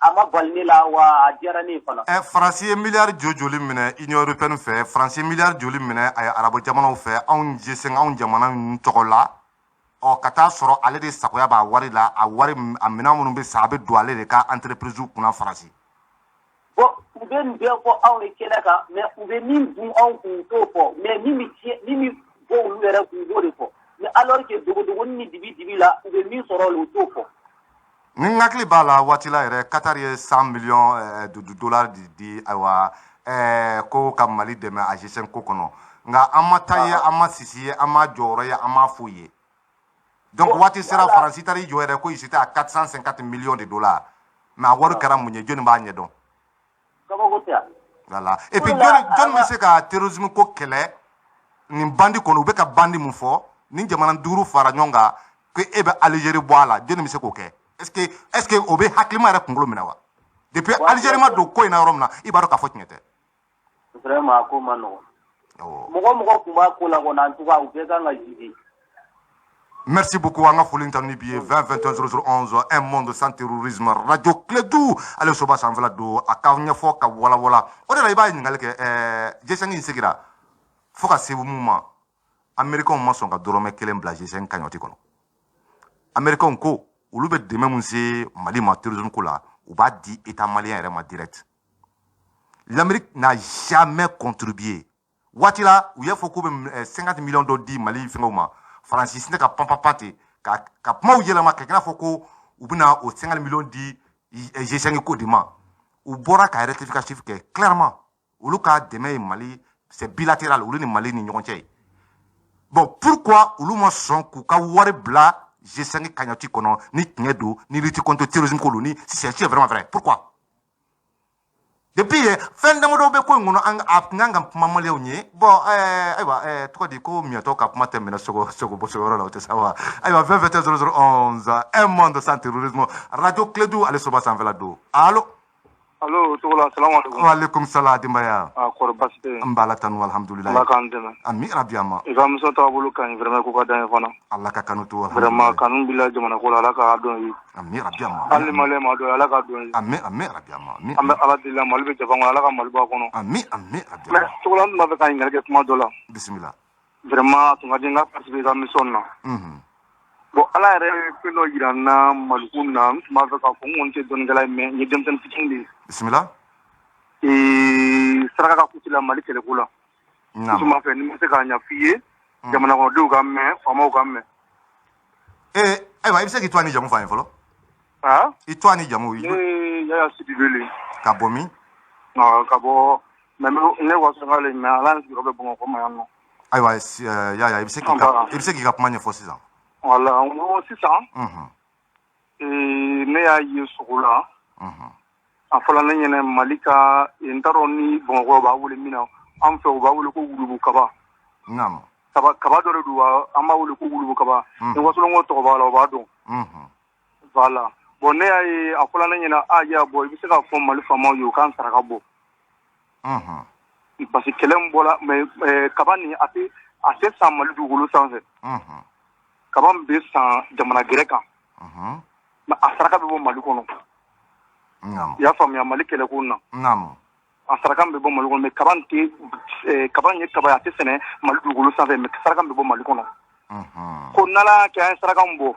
a ma bali ne la, wa a diyara ne ye fana. Ɛ, Faransi ye miliyari joli minɛ Union européenne fɛ? Faransi ye miliyari joli minɛ a arabu jamanaw fɛ anw G5, anw jamana ninnu tɔgɔ la? Ɔ, ka taa sɔrɔ ale de sagoya b'a wari la, a wari, a minɛn minnu bɛ san, a bɛ don ale de ka entreprise kunna Faransi. Bon, u bɛ nin bɛɛ fɔ anw ye kɛnɛ kan, mais u bɛ min dun anw kun, u t'o fɔ, mais min bɛ tiɲɛ, min bɛ bɔ olu yɛrɛ kun, u b'o de fɔ. Mais alors que dogodogonin ni dibi dibi la, u bɛ min sɔrɔ o la, u t'o fɔ. Ni n hakili b'a la, waati la yɛrɛ, Qatar ye 100 millions de dollars di, ayiwa, ko ka Mali dɛmɛ a G5 ko kɔnɔ, nka an ma taa ye, an ma sisi ye, an ma jɔyɔrɔ ye, an ma foyi ye. Donc waati sera, Faransi taara i jɔ yɛrɛ ko ils étaient à 450 millions de dollars, mais a wari kɛra mun ye? Jɔnni b'a ɲɛdɔn? Kabako tɛ yan. Voilà. Et puis jɔnni bɛ se ka terrorisme ko kɛlɛ nin bandi kɔnɔ? U bɛ ka bandi mun fɔ, ni jamana duuru fara ɲɔgɔn kan ko e bɛ Algérie bɔ a la, jɔnni bɛ se k'o kɛ? Est ce que o bɛ hakilima yɛrɛ kunkolo minɛ wa? Depuis Algérie ma don ko in na yɔrɔ min na, i b'a dɔn k'a fɔ tiɲɛ tɛ. Vraiment, a ko ma nɔgɔn. Mɔgɔ mɔgɔ tun b'a ko la kɔni, en tout cas u bɛɛ kan ka juger. Merci beaucoup. An ka foli tanu bi ye 20 21 00 11, un monde sans terrorisme, radio Kledu, ale soba sanfɛla don, a ka ɲɛfɔ ka walawala. O de la i b'a ɲininkali kɛ, G5 in sigira fo ka se mun ma, américains ma sɔn ka dɔrɔmɛ kelen bila G5 cagnotte kɔnɔ. Américains ko olu bɛ dɛmɛ mun se Mali ma terrorisme ko la, u b'a di état malien yɛrɛ ma direct. L'Amérique n'a jamais contribué. Waati la, u y'a fɔ k'u bɛ 50 millions dɔ di Mali fɛngɛw ma, Faransi sinɛ ka panpanpan ten ka kumaw yɛlɛma ka kɛ i n'a fɔ ko u bɛna o 50 millions di G5 ko de ma. U bɔra ka rectificatif kɛ clairement, olu ka dɛmɛ ye Mali, c'est bilatéral, olu ni Mali ni ɲɔgɔn cɛ ye. Bon, pourquoi olu ma sɔn k'u ka wari bila G5 cagnotte kɔnɔ, ni tiɲɛ don, ni lutte contre terrorisme ko don, ni si c'est vraiment vrai? Pourquoi? Depuis ye fɛn damadɔ bɛ ko in kɔnɔ, an a tun kan ka kuma maliyɛnw ye. Bon, ayiwa, tɔgɔ di ko miɲɛtɔ ka kuma tɛ minɛ sogo sogo bɔ sogo yɔrɔ la, o tɛ sa wa? Ayiwa, 20 21 00 11, un monde sans terrorisme, radio Kledu, ale soba sanfɛla don. Allo? Allo, Togola, salamu alaikum. Wa alaikum salam, denbaya. Ah, kɔrɔ baasi tɛ yen? N b'Ala tanu, alhamdulilayi. Ala k'an dɛmɛ. Ami rabi ama. I ka émission taabolo ka ɲi vraiment, ko ka d'an ye fana. Ala ka kanu to. Vraiment, kanu b'i la jamana ko la, Ala k'a dɔn i ye. Ami rabi ama. Hali ni maliyɛn ma dɔn ye, Ala k'a dɔn i ye. Ami ami rabi ama. Ami. An bɛ Ala deli la, Mali bɛ jafa kɔnɔ, Ala ka Mali bɔ a kɔnɔ. Ami ami rabi Mais ama. Togola, n tun b'a fɛ ka ɲininkali kɛ kuma dɔ la. Bisimila. Vraiment, a tun ka di n ka participer i ka mission na. Bon, Ala yɛrɛ ye fɛn dɔ yira n na Maliko na, n tun b'a fɛ k'a fɔ, n kɔni tɛ dɔnnikɛla ye, mais n ye denmisɛnnin fitinin de ye. Bisimila. Saraka ka kuti la Mali kɛlɛko la. N tun b'a fɛ ni n bɛ se k'a ɲɛf'i ye, jamana kɔnɔdenw ka mɛn, faamaw ka mɛn. Ee, ayiwa, i bɛ se k'i tɔgɔ ni jamu fɔ an ye fɔlɔ? Ah? I tɔgɔ ni jamu? Ne ye Yaya Sidibe le. Ka bɔ min? Ka bɔ, mais ne Wasolo le, mais ala n sigiyɔrɔ bɛ Bamakɔ ma yan nɔ. Ayiwa, Yaya, i bɛ se k'i ka kuma ɲɛfɔ sisan. Wala, n ko sisan, ne y'a ye sogo la. A fɔla ne ɲɛna Mali ka, n t'a dɔn ni Bamakɔ b'a wele min na, an fɛ u b'a wele ko wulubu kaba. Kaba kaba dɔ de don wa, an b'a wele ko wulubu kaba. Ni Wasolonko tɔgɔ b'a la, o b'a dɔn. Voilà. Bon, ne y'a ye, a fɔla ne ɲɛna, a ya bɔn, i bɛ se k'a fɔ Mali faamaw ye, u k'an saraka bɔ. Parce que kɛlɛ min bɔra, mais kaba nin, a tɛ san Mali dugukolo sanfɛ. Kaba min bɛ san jamana gɛrɛ kan. Mais a saraka bɛ bɔ Mali kɔnɔ. I y'a faamuya, Mali kɛlɛko na. A saraka min bɛ bɔ Mali kɔnɔ, mais kaba tɛ, kaba in ye kaba ye, a tɛ sɛnɛ Mali dugukolo sanfɛ, mais saraka min bɛ bɔ Mali kɔnɔ. Ko n'Ala y'a kɛ an ye saraka min bɔ,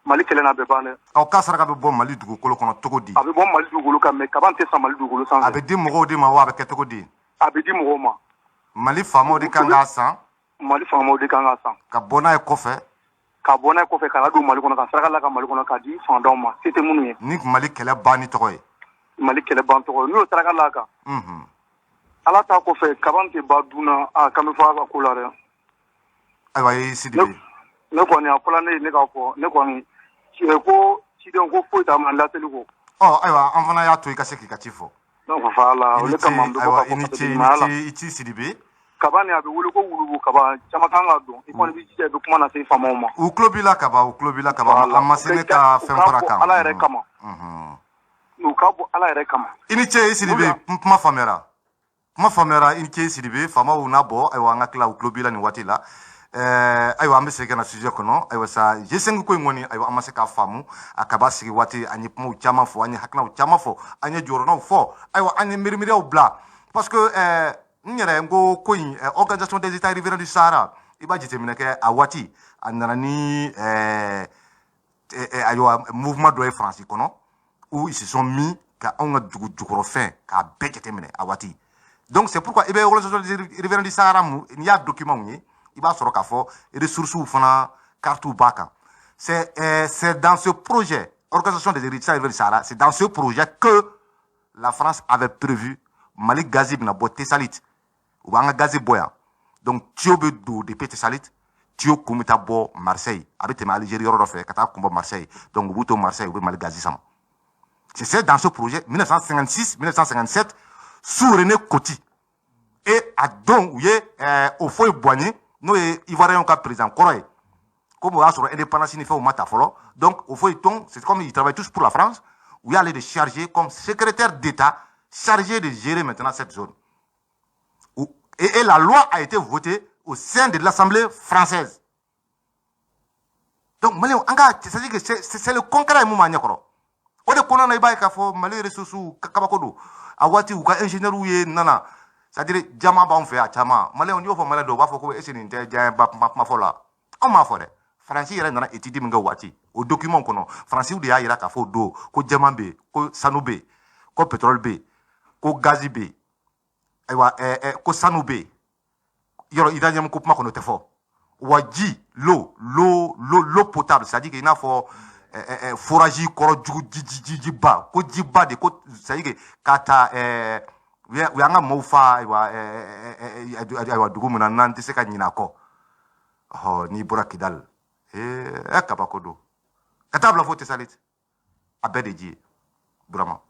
Mali kɛlɛ n'a bɛ ban dɛ. Ɔ, k'a saraka bɛ bɔ Mali dugukolo kɔnɔ cogo di? A bɛ bɔ Mali dugukolo kan, mais kaba tɛ san Mali dugukolo sanfɛ. A bɛ di mɔgɔw de ma wa, a bɛ kɛ cogo di? A bɛ di mɔgɔw ma. Mali faamaw de kan k'a san? Mali faamaw de kan k'a san. Ka bɔ n'a ye kɔfɛ? Ka bɔ n'a ye kɔfɛ, ka don Mali kɔnɔ, ka saraka la ka Mali kɔnɔ, k'a di fantanw ma, se tɛ minnu ye. Ni Mali kɛlɛ ban ni tɔgɔ ye. Mali kɛlɛ ban tɔgɔ ye, n'u y'o saraka la kan. Ala ta kɔfɛ, kaba tɛ ban dun na, a kan bɛ fɔ a ka ko la dɛ. Ayiwa, i Sidibe. Ne kɔni, a fɔla ne ye, ne k'a fɔ, ne kɔni ko cidenw ko foyi t'a ma laseli kɔ. Ɔ, ayiwa, an fana y'a to i ka se k'i ka ci fɔ. Donc voilà, o de kama n bɛ bɔ Ayiwa, k'a i ni fɔ ce, i ɲumanya la. ni ce, i ci Sidibe. Kaba nin, a bɛ wele ko wulubu kaba, caman kan ka dɔn, i kɔni b'i jija, i bɛ kuma lase faamaw ma. U tulo b'i la kaba, u tulo b'i la kaba. Voilà. An ma se ne ka U fɛn k'a fara bɔ kan. Ala yɛrɛ kama. U k'a bɔ Ala yɛrɛ kama. I ni ce, i Sidibe, n kuma faamuyara. Kuma faamuyara, i ni ce i Sidibe, faamaw n'a bɔ, ayiwa, an ka tila, u tulo b'i la nin waati la. Ayiwa, an bɛ segin ka na sujet kɔnɔ. Ayiwa sa, G5 ko in kɔni, ayiwa, an ma se k'a faamu. A kaba sigi waati, an ye kumaw caman fɔ, an ye hakilinaw caman fɔ, an ye jɔyɔrɔnaw fɔ, ayiwa, an ye miirimiiriyaw bila, parce que n yɛrɛ n ko ko in, Organisation des États riverains du Sahara, i b'a jateminɛ kɛ, a waati a nana ni ayiwa, mouvement dɔ ye Faransi kɔnɔ, où ils se sont mis ka anw ka dugu jukɔrɔfɛn k'a bɛɛ jateminɛ a waati. Donc c'est pourquoi i bɛ Organisation des riverains du Sahara mu, n'i y'a document ye, i b'a sɔrɔ k'a fɔ ressources fana carte b'a kan. C'est dans ce projet, Organisation des États riverains du Sahara, c'est dans ce projet que la France avait prévu Mali gazi bɛna bɔ Tessalit, u b'an ka gazi bɔ yan. Donc tuyau bɛ don depuis Tessalit, tuyau kun bɛ taa bɔ Marseille, a bɛ tɛmɛ Algérie yɔrɔ dɔ fɛ ka taa kun bɔ Marseille. Donc u b'u to Marseille, u bɛ Mali gazi sama. C'est dans ce projet, 1956 1957, sous René Coty. Et a don, u ye Houphouët-Boigny, n'o ye Ivoirien ka président kɔrɔ ye, comme o y'a sɔrɔ indépendance ni fɛnw ma ta fɔlɔ. Donc Houphouët, c'est comme ils travaillent tous pour la France, u y'ale de chargé comme secrétaire d'État chargé de gérer maintenant cette zone. Et la loi a été votée au sein de l'Assemblée française. Donc Maliens, an ka, c'est-à-dire que c'est le concret ye mun b'an ɲɛkɔrɔ. O de kɔnɔna na, i b'a ye k'a fɔ Mali ressources kabako don. A waati, u ka ingénieurs ye nana, c'est-à-dire jama b'anw fɛ, a caman Maliyɛnw, n'i y'o fɔ Maliyɛn dɔw, u b'a fɔ ko est ce que nin tɛ diɲɛ ba kuma kuma fɔ la. Anw m'a fɔ dɛ, Faransi yɛrɛ nana étude min kɛ o waati, o document kɔnɔ, Faransiw de y'a yira k'a fɔ o don ko diamant bɛ yen, ko sanu bɛ yen, ko pétrole bɛ yen, ko gazi bɛ yen, ayiwa, ko sanu bɛ yen, yɔrɔ uranium ko kuma kɔni o tɛ fɔ wa, ji, l'eau potable, c'est à dire que i n'a fɔ forage kɔrɔ jugu, ji ji ji ji ba, ko ji ba de ko, c'est à dire que k'a ta u y'an ka maaw fa, ayiwa, ayiwa, dugu min na n'an tɛ se ka ɲinɛ a kɔ, ɔhɔ, n'i bɔra Kidali, kabako don, ka taa bila fo Tessalit, a bɛɛ de ji ye, Burama,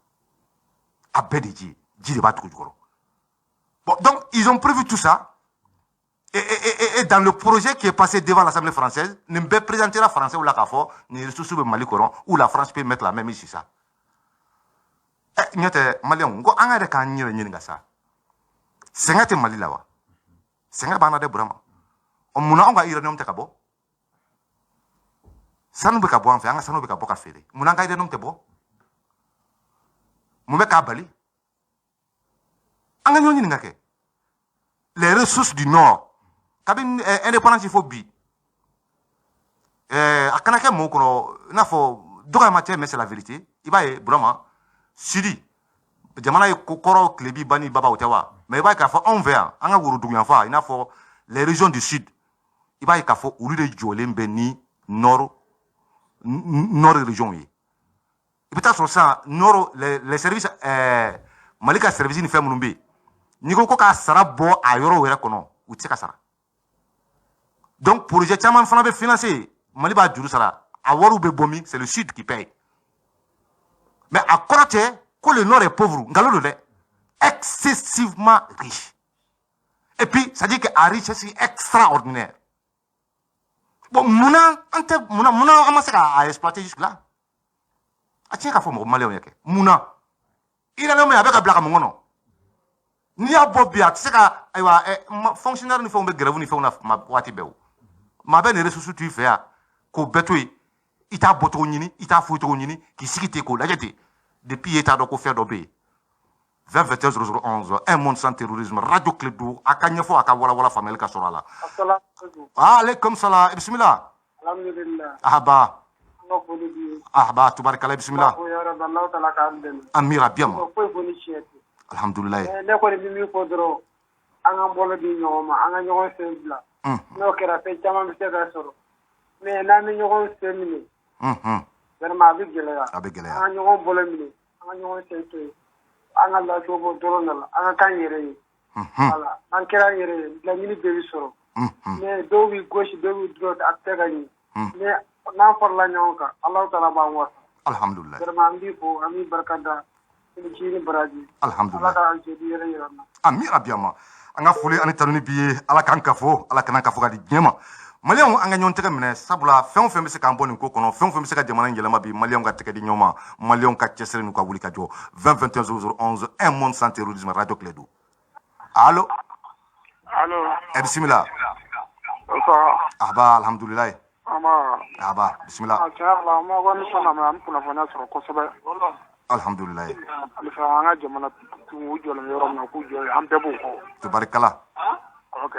a bɛɛ de ji ye, ji de b'a dugu jukɔrɔ. Bon, donc ils ont prévu tout ça. Et dans le projet qui est passé devant l'Assemblée française, nin bɛɛ présentera français la k'a fɔ nin ressources bɛ Mali kɔnɔ, où la France peut mettre la main mise sur ça. Ɲɛ tɛ Maliyɛnw, n ko an yɛrɛ k'an yɛrɛ ɲininka sa, sɛgɛn tɛ Mali la wa? Sɛgɛn b'an na dɛ, Burama. Ɔ, munna anw ka uranium tɛ ka bɔ? Sanu bɛ ka bɔ an fɛ, an ka sanu bɛ ka bɔ ka feere, munna an ka uranium tɛ bɔ? Mun bɛ k'a bali? An ka ɲɔgɔn ɲininka kɛ. Les ressources du Nord, Kabini indépendance fo bi, a kana kɛ mɔgɔw kɔnɔ i n'a fɔ dɔgɔyama tɛ, mais c'est la vérité. I b'a ye, Burama, sud jamana ye ko kɔrɔ tilebi ba ni baba, o tɛ wa? Mais i b'a ye k'a fɔ anw fɛ yan, an ka woroduguyanfan, i n'a fɔ les régions du sud, i b'a ye k'a fɔ olu de jɔlen bɛ ni nord région ye. I bɛ taa sɔrɔ sisan nord, les services, Mali ka service ni fɛn minnu bɛ yen, n'i ko k'a sara bɔ a yɔrɔw yɛrɛ kɔnɔ, u tɛ se ka sara. Donc projet caman fana bɛ financer, Mali b'a juru sara, a wariw bɛ bɔ min? C'est le sud qui paye. Mais a kɔrɔ tɛ ko le nord est pauvre, nkalon don dɛ, excessivement riche. Et puis c'est à dire que a richesse est extraordinaire. Bon, munna an tɛ, munna an ma se k'a exploiter jusque là? A tiɲɛ k'a fɔ mɔgɔ maliyɛnw ye kɛ, munna uranium a bɛ ka bila ka mun kɔnɔ? N'i y'a bɔ bi, a tɛ se ka, ayiwa, fonctionnaire ni fɛnw bɛ grève ni fɛnw na waati bɛɛ. O maa bɛ nin ressource t'u fɛ yan k'o bɛɛ to yen, i t'a bɔcogo ɲini, i t'a foyi cogo ɲini, k'i sigi ten k'o lajɛ ten. Depuis e t'a dɔn ko fɛn dɔ bɛ yen. 20 21 00 11, un monde sans terrorisme, radio Kledu. A ka ɲɛfɔ, a ka walawala, faamuyali ka sɔrɔ a la. Aleykum salam, bisimila. Alhamdulillah. Ahaba. An ka foli b'i ye. Ahaba, tubarikala, bisimila. Fo ya Rabbi, Allahu taala k'an dɛmɛ. Amira biyama. Foyi fo ni tiɲɛ tɛ. Alhamdulilayi. Ne kɔni bɛ min fɔ dɔrɔn, an k'an bolo di ɲɔgɔn ma, an ka ɲɔgɔn sen bila. N'o kɛra, fɛn caman bɛ se ka sɔrɔ. Mais n'an bɛ ɲɔgɔn sen minɛ, vraiment a bɛ gɛlɛya. A bɛ gɛlɛya. An ka ɲɔgɔn bolo minɛ, an ka ɲɔgɔn sen to yen. An ka lafiya bɔ dɔrɔn de la, an ka k'an yɛrɛ ye. Voilà, n'an kɛra an yɛrɛ ye, laɲini bɛɛ bɛ sɔrɔ. Mais dɔw b'i gosi, dɔw b'i droite, a tɛ ka ɲɛ. Mais n'an farala ɲɔgɔn kan, Alahu taala b'an wasa. Alhamdulilayi. Vraiment an b'i fo, an b'i barika da. I ni ce ni baraji. Alhamdulilayi. Ala k'an jɛ yɛrɛ yira an na. Amira biyama. An ka foli ani tanuni b'i ye. Ala k'an kafo, Ala kana kafo ka di diɲɛ ma. Maliyɛnw, an ka ɲɔgɔn tɛgɛ minɛ, sabula fɛn o fɛn bɛ se k'an bɔ nin ko kɔnɔ, fɛn o fɛn bɛ se ka jamana in yɛlɛma bi, maliyɛnw ka tɛgɛ di ɲɔgɔn ma, maliyɛnw ka cɛsiri n'u ka wuli ka jɔ. 20 21 00 11, un monde sans terrorisme, radio Kledu. Allo. Allo. E, bisimila. Bonsoir. Ahba, alhamdulilayi. Ama. Ahba, bisimila. A tiɲɛ yɛrɛ la, an ma kɔni sɔnna mɛ an bɛ kunnafoniya sɔrɔ kosɛbɛ. Alhamdulilayi. Halisa an ka jamana u jɔlen bɛ yɔrɔ min na, k'u jɔ yen, an bɛɛ b'u kɔ. Tubarikala. Ok,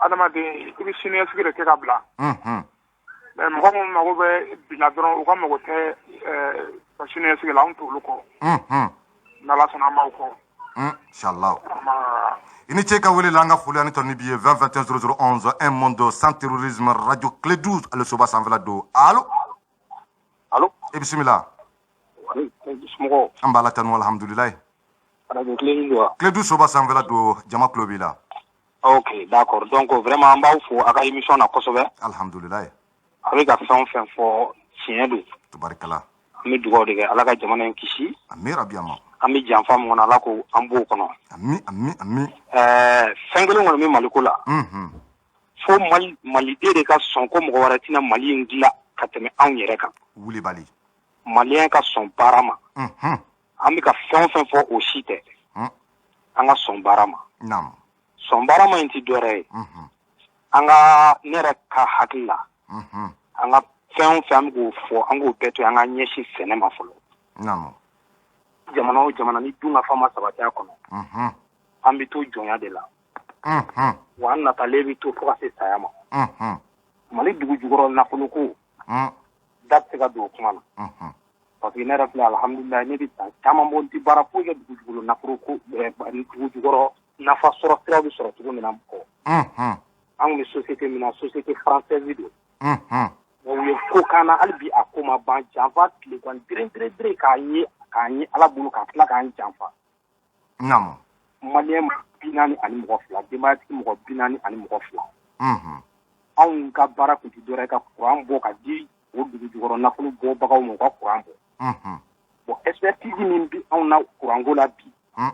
adamaden, i bɛ siniɲɛsigi de kɛ ka bila. Mais mɔgɔ minnu mago bɛ bi la dɔrɔn, u ka mago tɛ ka siniɲɛsigi la, anw t'olu kɔ. N'Ala sɔnna, an b'aw kɔ. Inshallah. Ama. I ni ce ka wele la, an ka foli ani tɔni b'i ye. 20 21 00 11, un monde sans terrorisme, radio Kledu, ale soba sanfɛla don. Allo. Allo. E, bisimila. Somɔgɔw? An b'a la tanu, alhamdulilayi. Radio Kledu don wa? Kledu soba sanfɛla don, jama tulo b'i la. Ok, d'accord. Donc vraiment an b'aw fo a ka émission na kosɛbɛ. Alhamdulilayi. A bɛ ka fɛn o fɛn fɔ, tiɲɛ don. Tubarikala. An bɛ dugawu de kɛ, Ala ka jamana in kisi. Ami rabiyama. An bɛ janfa min kɔnɔ, Ala ko an b'o kɔnɔ. Ami, ami, ami. Fɛn kelen kɔni bɛ Maliko la. Fo Mali, maliden de ka sɔn ko mɔgɔ wɛrɛ tɛna Mali in dilan ka tɛmɛ anw yɛrɛ kan. Wulibali. Maliyɛn ka sɔn baara ma. An bɛ ka fɛn o fɛn fɔ, o si tɛ. An ka sɔn baara ma. Sɔn baara ma in tɛ dɔwɛrɛ ye. An ka, ne yɛrɛ ka hakili la, an ka fɛn o fɛn an bɛ k'o fɔ, an k'o bɛɛ to yen, an ka ɲɛsin sɛnɛ ma fɔlɔ. Jamana o jamana ni dun ka fa ma sabati a kɔnɔ, an bɛ to jɔnya de la. Wa an natalen bɛ to fo ka se saya ma. Mali dugu jukɔrɔ nafoloko, da tɛ se ka don o kuma na. Parce que ne yɛrɛ filɛ, alhamdulilayi, ne bɛ san caman bɔ, n tɛ baara foyi kɛ dugu jukɔrɔ nafolo ko, dugu jukɔrɔ nafa sɔrɔ siraw bɛ sɔrɔ cogo min na kɔ. An kun bɛ société min na, société française don. Mais u ye ko k'an na, hali bi a ko ma ban. Janfa tilegan dere dere dere k'a ye Ala bolo ka tila k'an janfa. Maliyɛn 42, denbayatigi mɔgɔ 42. Anw ka baara tun tɛ dɔwɛrɛ ye ka kuran bɔ ka di o dugu jukɔrɔ nafolo bɔbagaw ma, u ka kuran bɔ. Bon, expertise min bi anw na kuranko la bi, n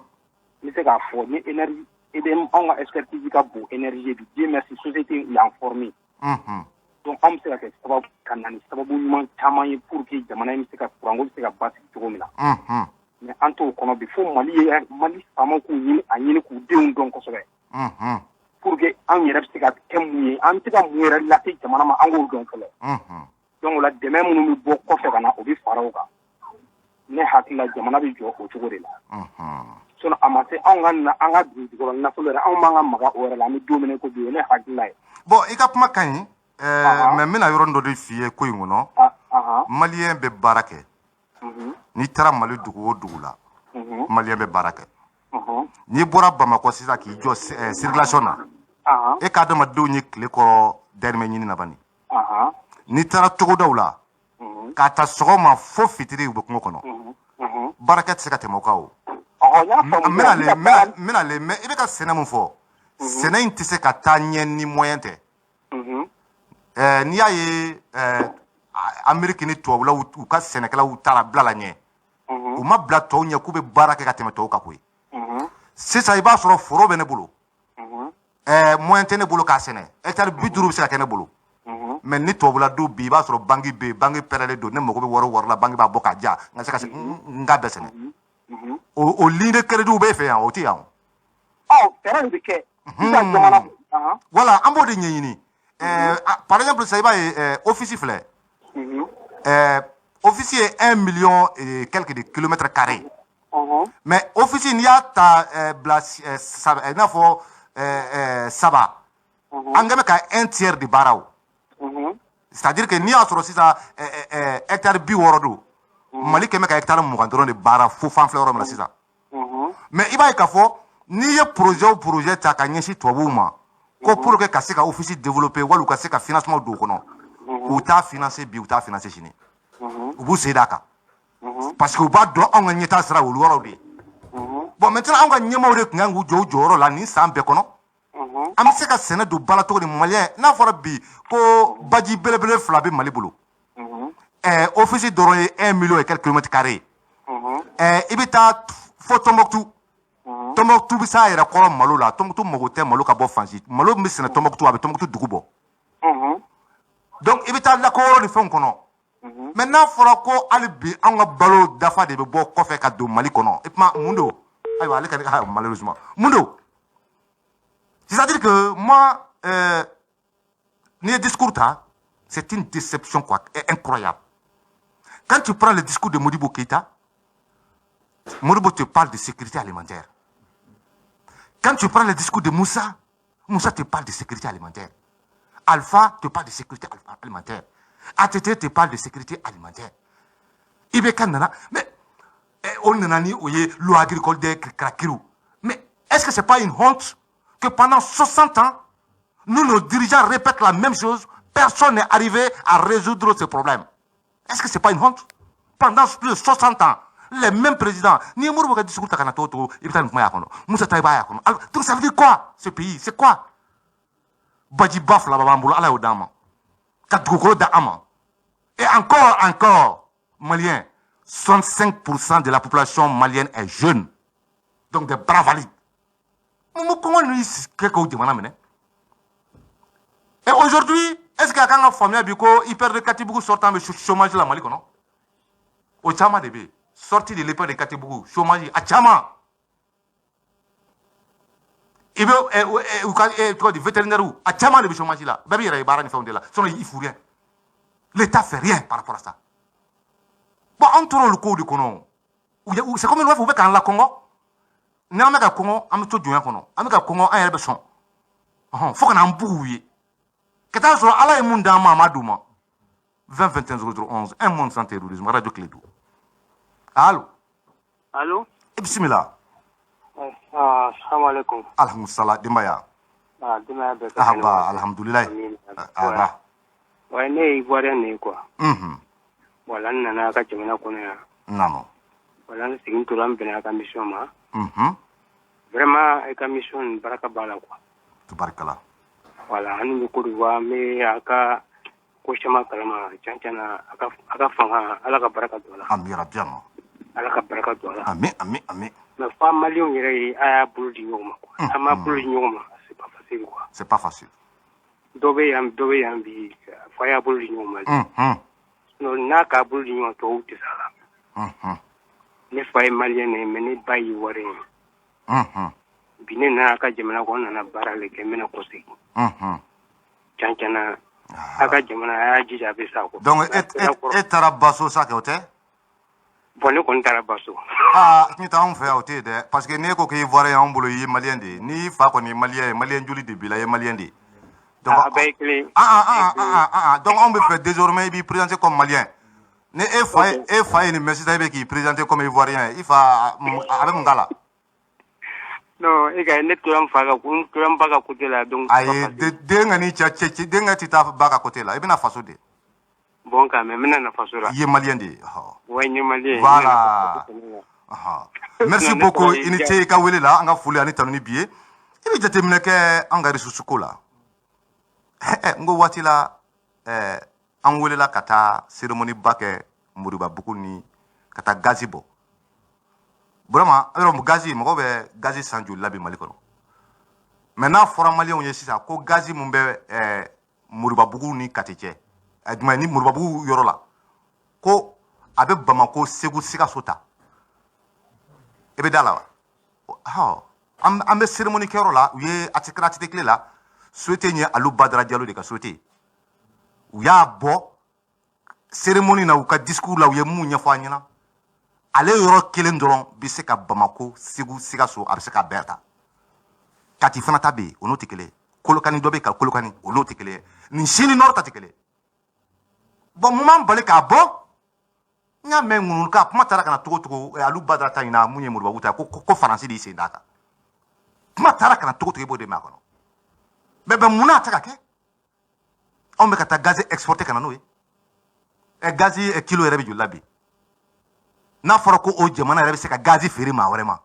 bɛ se k'a fɔ ni énergie EDM, anw ka expertise ka bon énergie bi. Dieu merci, société u y'an formé. Donc anw bɛ se ka kɛ sababu ka na ni sababu ɲuman caman ye pour que jamana in bɛ se ka kuranko bɛ se ka basigi cogo min na. Mais an t'o kɔnɔ bi. Fo Mali ye, Mali faamaw k'u ɲini, a ɲini k'u denw dɔn kosɛbɛ, pour que anw yɛrɛ bɛ se ka kɛ mun ye, an bɛ se ka mun yɛrɛ lase jamana ma, an k'o dɔn fɔlɔ. Donc o la, dɛmɛ minnu bɛ bɔ kɔfɛ ka na, o bɛ fara o kan. Ne hakili la, jamana bɛ jɔ o cogo de la. Sinon a ma se anw ka na an ka dugu jukɔrɔ nafolo yɛrɛ, anw b'an ka maga o yɛrɛ la. An bɛ don min na i ko bi, o ye ne hakilila ye. Bon, i ka kuma ka ɲi, mais n bɛna yɔrɔnin dɔ de f'i ye ko in kɔnɔ. Maliyɛn bɛ baara kɛ. N'i taara Mali dugu o dugu la, maliyɛn bɛ baara kɛ. N'i bɔra Bamakɔ sisan k'i jɔ circulation na, e ka adamadenw ye tile kɔrɔ dahirimɛ ɲini na bani. N'i taara togodaw la, k'a ta sɔgɔma fo fitiri, u bɛ kungo kɔnɔ. Baarakɛ tɛ se ka tɛmɛ o kan o. N bɛna le, mais i bɛ ka sɛnɛ mun fɔ, sɛnɛ in tɛ se ka taa ɲɛ ni moyen tɛ. N'i y'a ye Amérique ni tubabulaw u ka sɛnɛkɛlaw taara bila la ɲɛ, u ma bila tɔw ɲɛ k'u bɛ baara kɛ ka tɛmɛ tɔw kan koyi. Sisan i b'a sɔrɔ foro bɛ ne bolo, moyen tɛ ne bolo k'a sɛnɛ, hectare 50 bɛ se ka kɛ ne bolo. Mais ni tubabula don bi, i b'a sɔrɔ banque bɛ yen, banque pɛrɛlen don, ne mago bɛ wari o wari la, banque b'a bɔ k'a ja n ka se ka n k'a bɛɛ sɛnɛ. O ligne de crédit b'e fɛ yan, o tɛ yan o. Ɔ, fɛɛrɛ de bɛ kɛ sisan jamana. Voilà, an b'o de ɲɛɲini. Par exemple sisan i b'a ye office filɛ, office ye 1 million et quelques de kilomètres carrés. Mais office, n'i y'a ta bila i n'a fɔ saba, an kɛ bɛ ka un tiers de baara o. C'est à dire que n'i y'a sɔrɔ sisan hectare 60 don, Mali kɛn bɛ ka hectare 20 dɔrɔn de baara fo fan filɛ yɔrɔ min na sisan. Mais i b'a ye k'a fɔ n'i ye projet o projet ta ka ɲɛsin tubabuw ma ko pour que ka se ka office développer wali u ka se ka financement don o kɔnɔ, u t'a financer bi, u t'a financer sini, u b'u sen d'a kan parce que u b'a dɔn anw ka ɲɛtaa sira olu yɔrɔw de ye. Bon, maintenant anw ka ɲɛmaaw de tun kan k'u jɔ u jɔyɔrɔ la nin san bɛɛ kɔnɔ. An bɛ se ka sɛnɛ don ba la cogo di? Maliyɛn, n'a fɔra bi ko baji belebele fila bɛ Mali bolo, office dɔrɔn ye 1 million et quelques kilomètres carrés, i bɛ taa fo Tɔnbɔkutu. Tɔnbɔkutu bɛ s'a yɛrɛ kɔrɔ malo la. Tɔnbɔkutu mago tɛ malo ka bɔ fan si. Malo min bɛ sɛnɛ Tɔnbɔkutu, a bɛ Tɔnbɔkutu dugu bɔ. Donc i bɛ taa lakɔyɔrɔ ni fɛnw kɔnɔ. Mais n'a fɔra ko hali bi anw ka balo dafa de bɛ bɔ kɔfɛ ka don Mali kɔnɔ, e kuma mun don? Ayiwa, ale ka malheureusement mun don? C'est-à-dire que moi, n'i ye discours ta, c'est une déception quoi, incroyable. Quand tu prends le discours de Modibo Keïta, Modibo te parle de sécurité alimentaire. Quand tu prends le discours de Moussa, Moussa te parle de sécurité alimentaire. Alpha te parle de sécurité alimentaire. ATT te parle de sécurité alimentaire. IBK nana, mais on nana ni o ye loi agricole des craquirou. Mais est-ce que c'est pas une honte que pendant 60 ans, nous, nos dirigeants répètent la même chose, personne n'est arrivé à résoudre ce problème? Est-ce que c'est pas une honte? Pendant plus de 60 ans, les mêmes présidents, ni Modibo ka discours ta kana to to, i bɛ taa nin kuma y'a kɔnɔ, Musa ta i b'a y'a kɔnɔ. Alors, donc ça veut dire quoi, ce pays? C'est quoi? Bajiba fila b'an bolo, Ala y'o d'an ma. Ka dugukolo d'an ma. Et encore, encore, Malien, 65% de la population malienne est jeune. Donc des bras valides. Comment nous kɛ k'o jamana minɛ? Et aujourd'hui, est-ce que a kan ka faamuya bi ko IPR de Katibugu sortant bɛ chômage la Mali kɔnɔ? O caman de bɛ yen. Sortie de l'IPR de Katibugu, chômage a caman. I bɛ u ka tɔgɔ di, vétérinaire, a caman de bɛ chômage la. Bɛɛ b'i yɛrɛ ye baara ni fɛnw de la. Sinon il faut rien. L'État fait rien par rapport à ça. Bon, an tora olu kow de kɔnɔ. C'est comme u b'a fɔ u bɛ k'an lakɔngɔ. N'an bɛ ka kɔngɔ, an bɛ to jɔnya kɔnɔ. An bɛ ka kɔngɔ, an yɛrɛ bɛ sɔn. Fo ka n'an bugu u ye. Ka taa sɔrɔ Ala ye mun d'an ma, a ma d'u ma. 20 21 00 11, un monde sans terrorisme, radio Kledu. Allo. Allo. E bisimila. Assalamu alaikum. Alhamdulillah, denbaya. Ah, denbaya bɛɛ ka Ah kɛnɛ ba, wa? alhamdulillah. Amina. Ah ba. Ouais, ne ye Ivoirien de ye quoi. Voilà, n nana a ka jamana kɔnɔ yan. Namo. Voilà, n segin tora n bɛnna a ka mission ma. Vraiment, i ka mission nin baraka b'a la quoi. Tubarikala. Voilà, an bɛ Côte d'Ivoire, n bɛ a ka ko caman kalama tiɲɛ tiɲɛ na, a ka fanga, Ala ka baraka don a la. Ami rabbi ama. Ala ka baraka don a la. Ami ami ami. Mais fo maliyɛnw yɛrɛ ye a y'a bolo di ɲɔgɔn ma quoi. An m'a bolo di ɲɔgɔn ma, c'est pas facile quoi. C'est pas facile. Dɔ bɛ yan, dɔ bɛ yan bi, fo a y'a bolo di ɲɔgɔn ma. Sinon n'a k'a bolo di ɲɔgɔn ma, tɔw tɛ s'a la. Ne fa ye maliyɛn de ye, mais ne ba ye ivoirien ye. Bi ne nana a ka jamana kɔnɔ, n nana baara de kɛ, n bɛna kɔsegin. Tiɲɛ tiɲɛ na, a ka jamana a y'a jija a bɛ sa quoi. Donc e taara baso sa kɛ o tɛ? Bon, ne kɔni taara Baso. Aa, Tiɲɛta, anw fɛ yan o tɛ yen dɛ, parce que n'e ko k'i Ivoirien, anw bolo i ye Malien de ye. N'i fa kɔni ye Malien ye, Malien joli de b'i la, i ye Malien de ye. Donc A bɛɛ ye kelen. Ah ah ah ah ah ah, donc anw bɛ fɛ désormais i b'i présenter comme Malien. Ni e fa ye, e fa ye nin mɛn sisan, e bɛ k'i présenter comme Ivoirien, i fa a bɛ mun k'a la? Non, e ka ne tora n fa ka, n tora n ba ka côté la, donc. Ayi, den ka n'i cɛ cɛ, den ka tɛ taa ba ka côté la, i bɛna faso de. Bon, quand même, n bɛna na faso la. I ye Malien de ye. Ɔhɔ. Ouais, n ye Malien ye. Voilà. Merci beaucoup, i ni ce i ka wele la. An ka foli ani tanuni b'i ye. I bɛ jateminɛ kɛ an ka ressource ko la. N ko waati la an welela ka taa cérémonie ba kɛ Moribabugu ni ka taa gazi bɔ. Vraiment, yɔrɔ gazi, mɔgɔw bɛ gazi san joli la bi Mali kɔnɔ? Mais n'a fɔra Maliyɛnw ye sisan ko gazi mun bɛ Moribabugu ni Kati cɛ, jumɛn ni Moribabugu yɔrɔ la, ko a bɛ Bamako, Segu, Sikaso ta, i bɛ da la wa? Hɔ, an bɛ cérémonie kɛyɔrɔ la, u ye a kɛra ATT tile la, société in ye Alu Badara Jalo de ka société. U y'a bɔ cérémonie na, u ka discours la, u ye mun ɲɛfɔ an ɲɛna? Ale yɔrɔ kelen dɔrɔn bɛ se ka Bamako, Segu, Sikaso, a bɛ se ka bɛɛ ta. Kati fana ta bɛ yen, o n'o tɛ kelen ye. Kolokani dɔ bɛ yen ka Kolokani, o n'o tɛ kelen ye. Nin si ni nɔrɔ ta tɛ kelen ye. Bon, mun b'an bali k'a bɔ? N y'a mɛn ŋunu ka kuma taara ka na togo togo, Alu Badara ta ɲina mun ye Moribabugu ta, ko Faransi de y'i sen d'a kan. Kuma taara ka na togo togo, i b'o de mɛn a kɔnɔ. Mais mun n'a tɛ ka kɛ? Anw bɛ ka taa gazi exporter ka na n'o ye. Gazi kilo yɛrɛ bɛ joli la bi? N'a fɔra ko o jamana yɛrɛ bɛ se ka gazi feere maa wɛrɛ ma,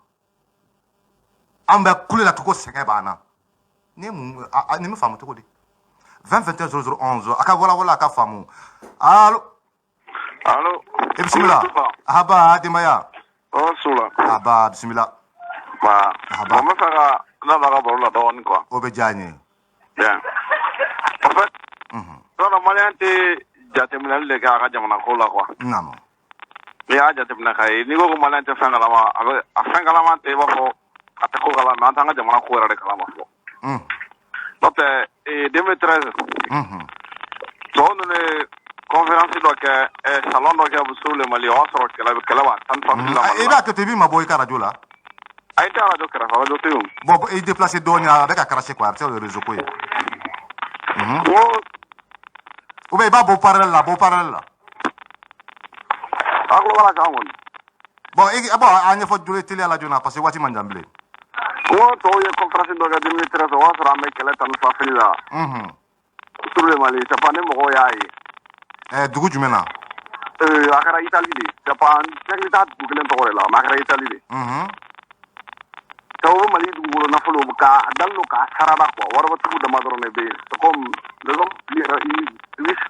an bɛ kule la tugun, sɛgɛn b'an na. Ni mun nin bɛ faamu cogo di? 20 21 00 11, a ka wala wala, a ka faamu. Allo? Allo. E bisimila. Aba denbaya. Ɔ sola. Aba bisimila. Ba. Aba. Bon, n bɛ fɛ ka n da don a ka baro la dɔɔnin quoi. O bɛ diya n ye. Bien. En fait, yɔrɔ Malien tɛ jateminɛli de kɛ a ka jamana ko la quoi. Naamu. N'i y'a jateminɛ k'a ye, n'i ko ko Malien tɛ fɛn kalama, a bɛ a fɛn kalama tɛ, i b'a fɔ a tɛ ko kalama, mais an t'an ka jamana ko yɛrɛ de kalama fɔlɔ. N'o tɛ 2013, tubabu ninnu ye conférence dɔ kɛ, salon dɔ kɛ sur le Mali, o y'a sɔrɔ kɛlɛ kɛlɛ b'a tan ni fa la Mali I la. b'a kɛ ten, i b'i mabɔ i ka radio la. A ye tɛ radio kɛrɛfɛ, radio tɛ yen. Bon, i déplacer dɔɔnin, a bɛ ka cracher quoi, a bɛ se ka kɛ réseau ko ye. N ko Ou bien i b'a bɔ parallèle la, bɔ parallèle la. A tulo b'a la kan kɔni. Bon, i bon, a ɲɛfɔ joli teliya la joona, parce que waati man jan bilen. N ko tɔw ye conférence dɔ kɛ 2013, o y'a sɔrɔ an bɛ kɛlɛ tan ni fafili la sur le Mali, c'est pas ni mɔgɔw y'a ye. Dugu jumɛn na? A kɛra Italie de, c'est pas n hakili t'a dugu kelen tɔgɔ de la, mais a kɛra Italie de. C'est o bɛ Mali dugukolo nafolo k'a dalen don k'a sarada quoi, waribatigiw dama dɔrɔn de bɛ yen. C'est comme les hommes yɛrɛ riches,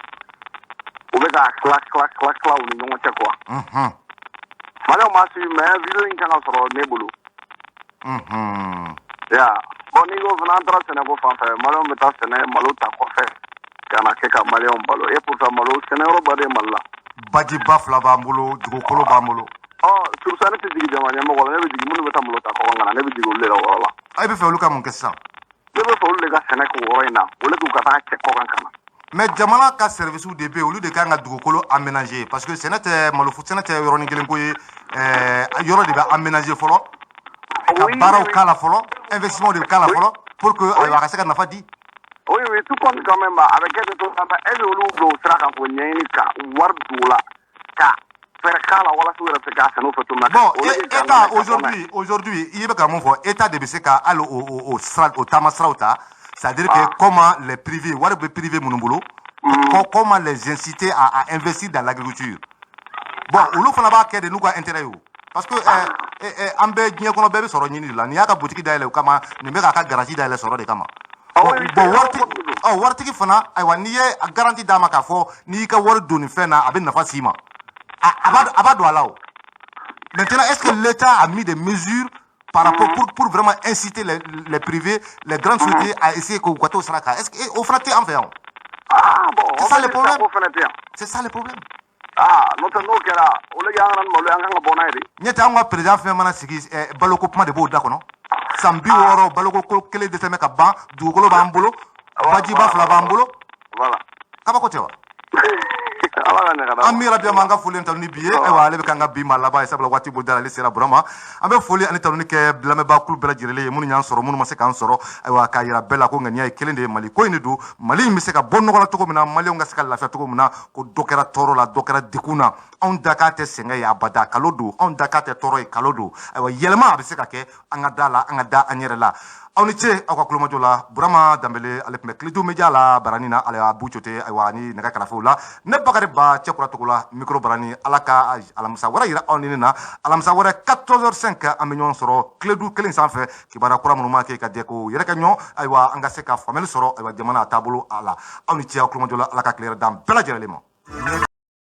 u bɛ k'a tila tila tila tila u ni ɲɔgɔn cɛ quoi. Maliyɛnw m'a suivi, mais vidéo in kan ka sɔrɔ ne bolo. Ya bon, n'i ko fana an taara sɛnɛko fan fɛ, Maliyɛnw bɛ taa sɛnɛ malo ta kɔfɛ ka na kɛ ka Maliyɛnw balo, et pourtant malo sɛnɛyɔrɔ ba de ye Mali la. Bajiba fila b'an bolo, dugukolo b'an bolo. Ɔ, surtout ne tɛ jigin jama ɲɛmɔgɔ la, ne bɛ jigin minnu bɛ taa malo ta kɔkan ka na, ne bɛ jigin olu de la o yɔrɔ la. E bɛ fɛ olu ka mun kɛ sisan? Ne bɛ fɛ olu de ka sɛnɛ k'o yɔrɔ in na, olu k'u ka taa cɛ kɔkan ka na. Mais jamana ka service de bɛ yen, olu de kan ka dugukolo aménager, parce que sɛnɛ tɛ, malo sɛnɛ tɛ yɔrɔnin kelen ko ye. Yɔrɔ de bɛ aménager fɔlɔ, ka baaraw k'a la fɔlɔ, investissement de bɛ k'a la fɔlɔ pour que ayiwa a ka se ka nafa di. Oui, tout compte quand même, a bɛ kɛ ten cogo la, mais e bɛ olu bila o sira kan k'o ɲɛɲini ka wari don o la ka fɛɛrɛ k'a la walasa u yɛrɛ bɛ se k'a sɛnɛ u fɛ cogo min na. Bon, Au lieu que ka état na ka bɔ n'a ye. aujourd'hui, i bɛ ka mun fɔ, état de bɛ se ka hali o sira, o taama siraw ta, c'est-à-dire que comment les privés, wari bɛ privé minnu bolo, comment les inciter à investir dans l'agriculture. Bon, olu fana b'a kɛ de n'u ka intérêt ye o, parce que an bɛ diɲɛ kɔnɔ, bɛɛ bɛ sɔrɔ ɲini de la. Nin y'a ka boutique dayɛlɛ o kama, nin bɛ k'a ka garage dayɛlɛ sɔrɔ de kama. Bon, bon, waritigi, ɔ waritigi fana, ayiwa, n'i ye garantie d'a ma k'a fɔ n'i y'i ka wari don nin fɛn na, a bɛ nafa s'i ma, a b'a don a la o. Maintenant, est-ce que l'État a mis des mesures par rapport pour vraiment inciter les privés, les grandes sociétés à essayer k'u ka t'o sira kan? Est-ce que o fana tɛ an fɛ yan o? Ah bon, C'est ça le problème. O fana tɛ yan. C'est ça le problème. Ah, n'o tɛ n'o kɛra, au lieu que an ka na ni malo ye, an kan ka bɔ n'a ye de. Ɲɛ tɛ, an ka président fɛn mana sigi, baloko kuma de b'o da kɔnɔ. San 60, baloko ko kelen dɛsɛ bɛ ka ban, dugukolo b'an bolo, bajiba fila b'an bolo. Voilà. Kabako tɛ wa? Ala ka ɲɛ ka d'a ma. An mi rabi an ka foli ni tanuni bi ye. Ayiwa, ale bɛ k'an ka bi maa laban ye, sabula waati bolo ale sera Burama. An bɛ foli ani tanuni kɛ lamɛnbaa kulu bɛɛ lajɛlen ye, minnu y'an sɔrɔ, minnu ma se k'an sɔrɔ. Ayiwa, k'a yira bɛɛ la ko ŋaniya ye kelen de ye, Mali ko in de don. Mali in bɛ se ka bɔ nɔgɔ la cogo min na, maliyɛnw ka se ka lafiya cogo min na, ko dɔ kɛra tɔɔrɔ la, dɔ kɛra degun na. Anw da k'a tɛ sɛgɛn ye abada, kalo don. Anw da k'a tɛ tɔɔrɔ ye, kalo don. Ayiwa, yɛlɛma a bɛ se ka kɛ, an ka da la, an ka da an yɛrɛ la. Aw ni ce aw ka kulomajɔ la. Burama Danbele, ale tun bɛ Kiledu Media la barani na, ale Abu Cote, ayiwa, ni nɛgɛ karafew la. Ne Bakari Ba Cɛkura Togo la micro barani. Ala ka alamisa wɛrɛ yira aw ni ne na. Alamisa wɛrɛ 14h05, an bɛ ɲɔgɔn sɔrɔ Kiledu kelen sanfɛ. Kibaruya kura minnu b'a kɛ ka jɛ k'o yɛrɛ kɛ ɲɔgɔn, ayiwa, an ka se ka faamuyali sɔrɔ, ayiwa, jamana taabolo a la. Aw ni ce aw kulomajɔ la. Ala ka tile yɛrɛ d'an bɛɛ lajɛlen ma.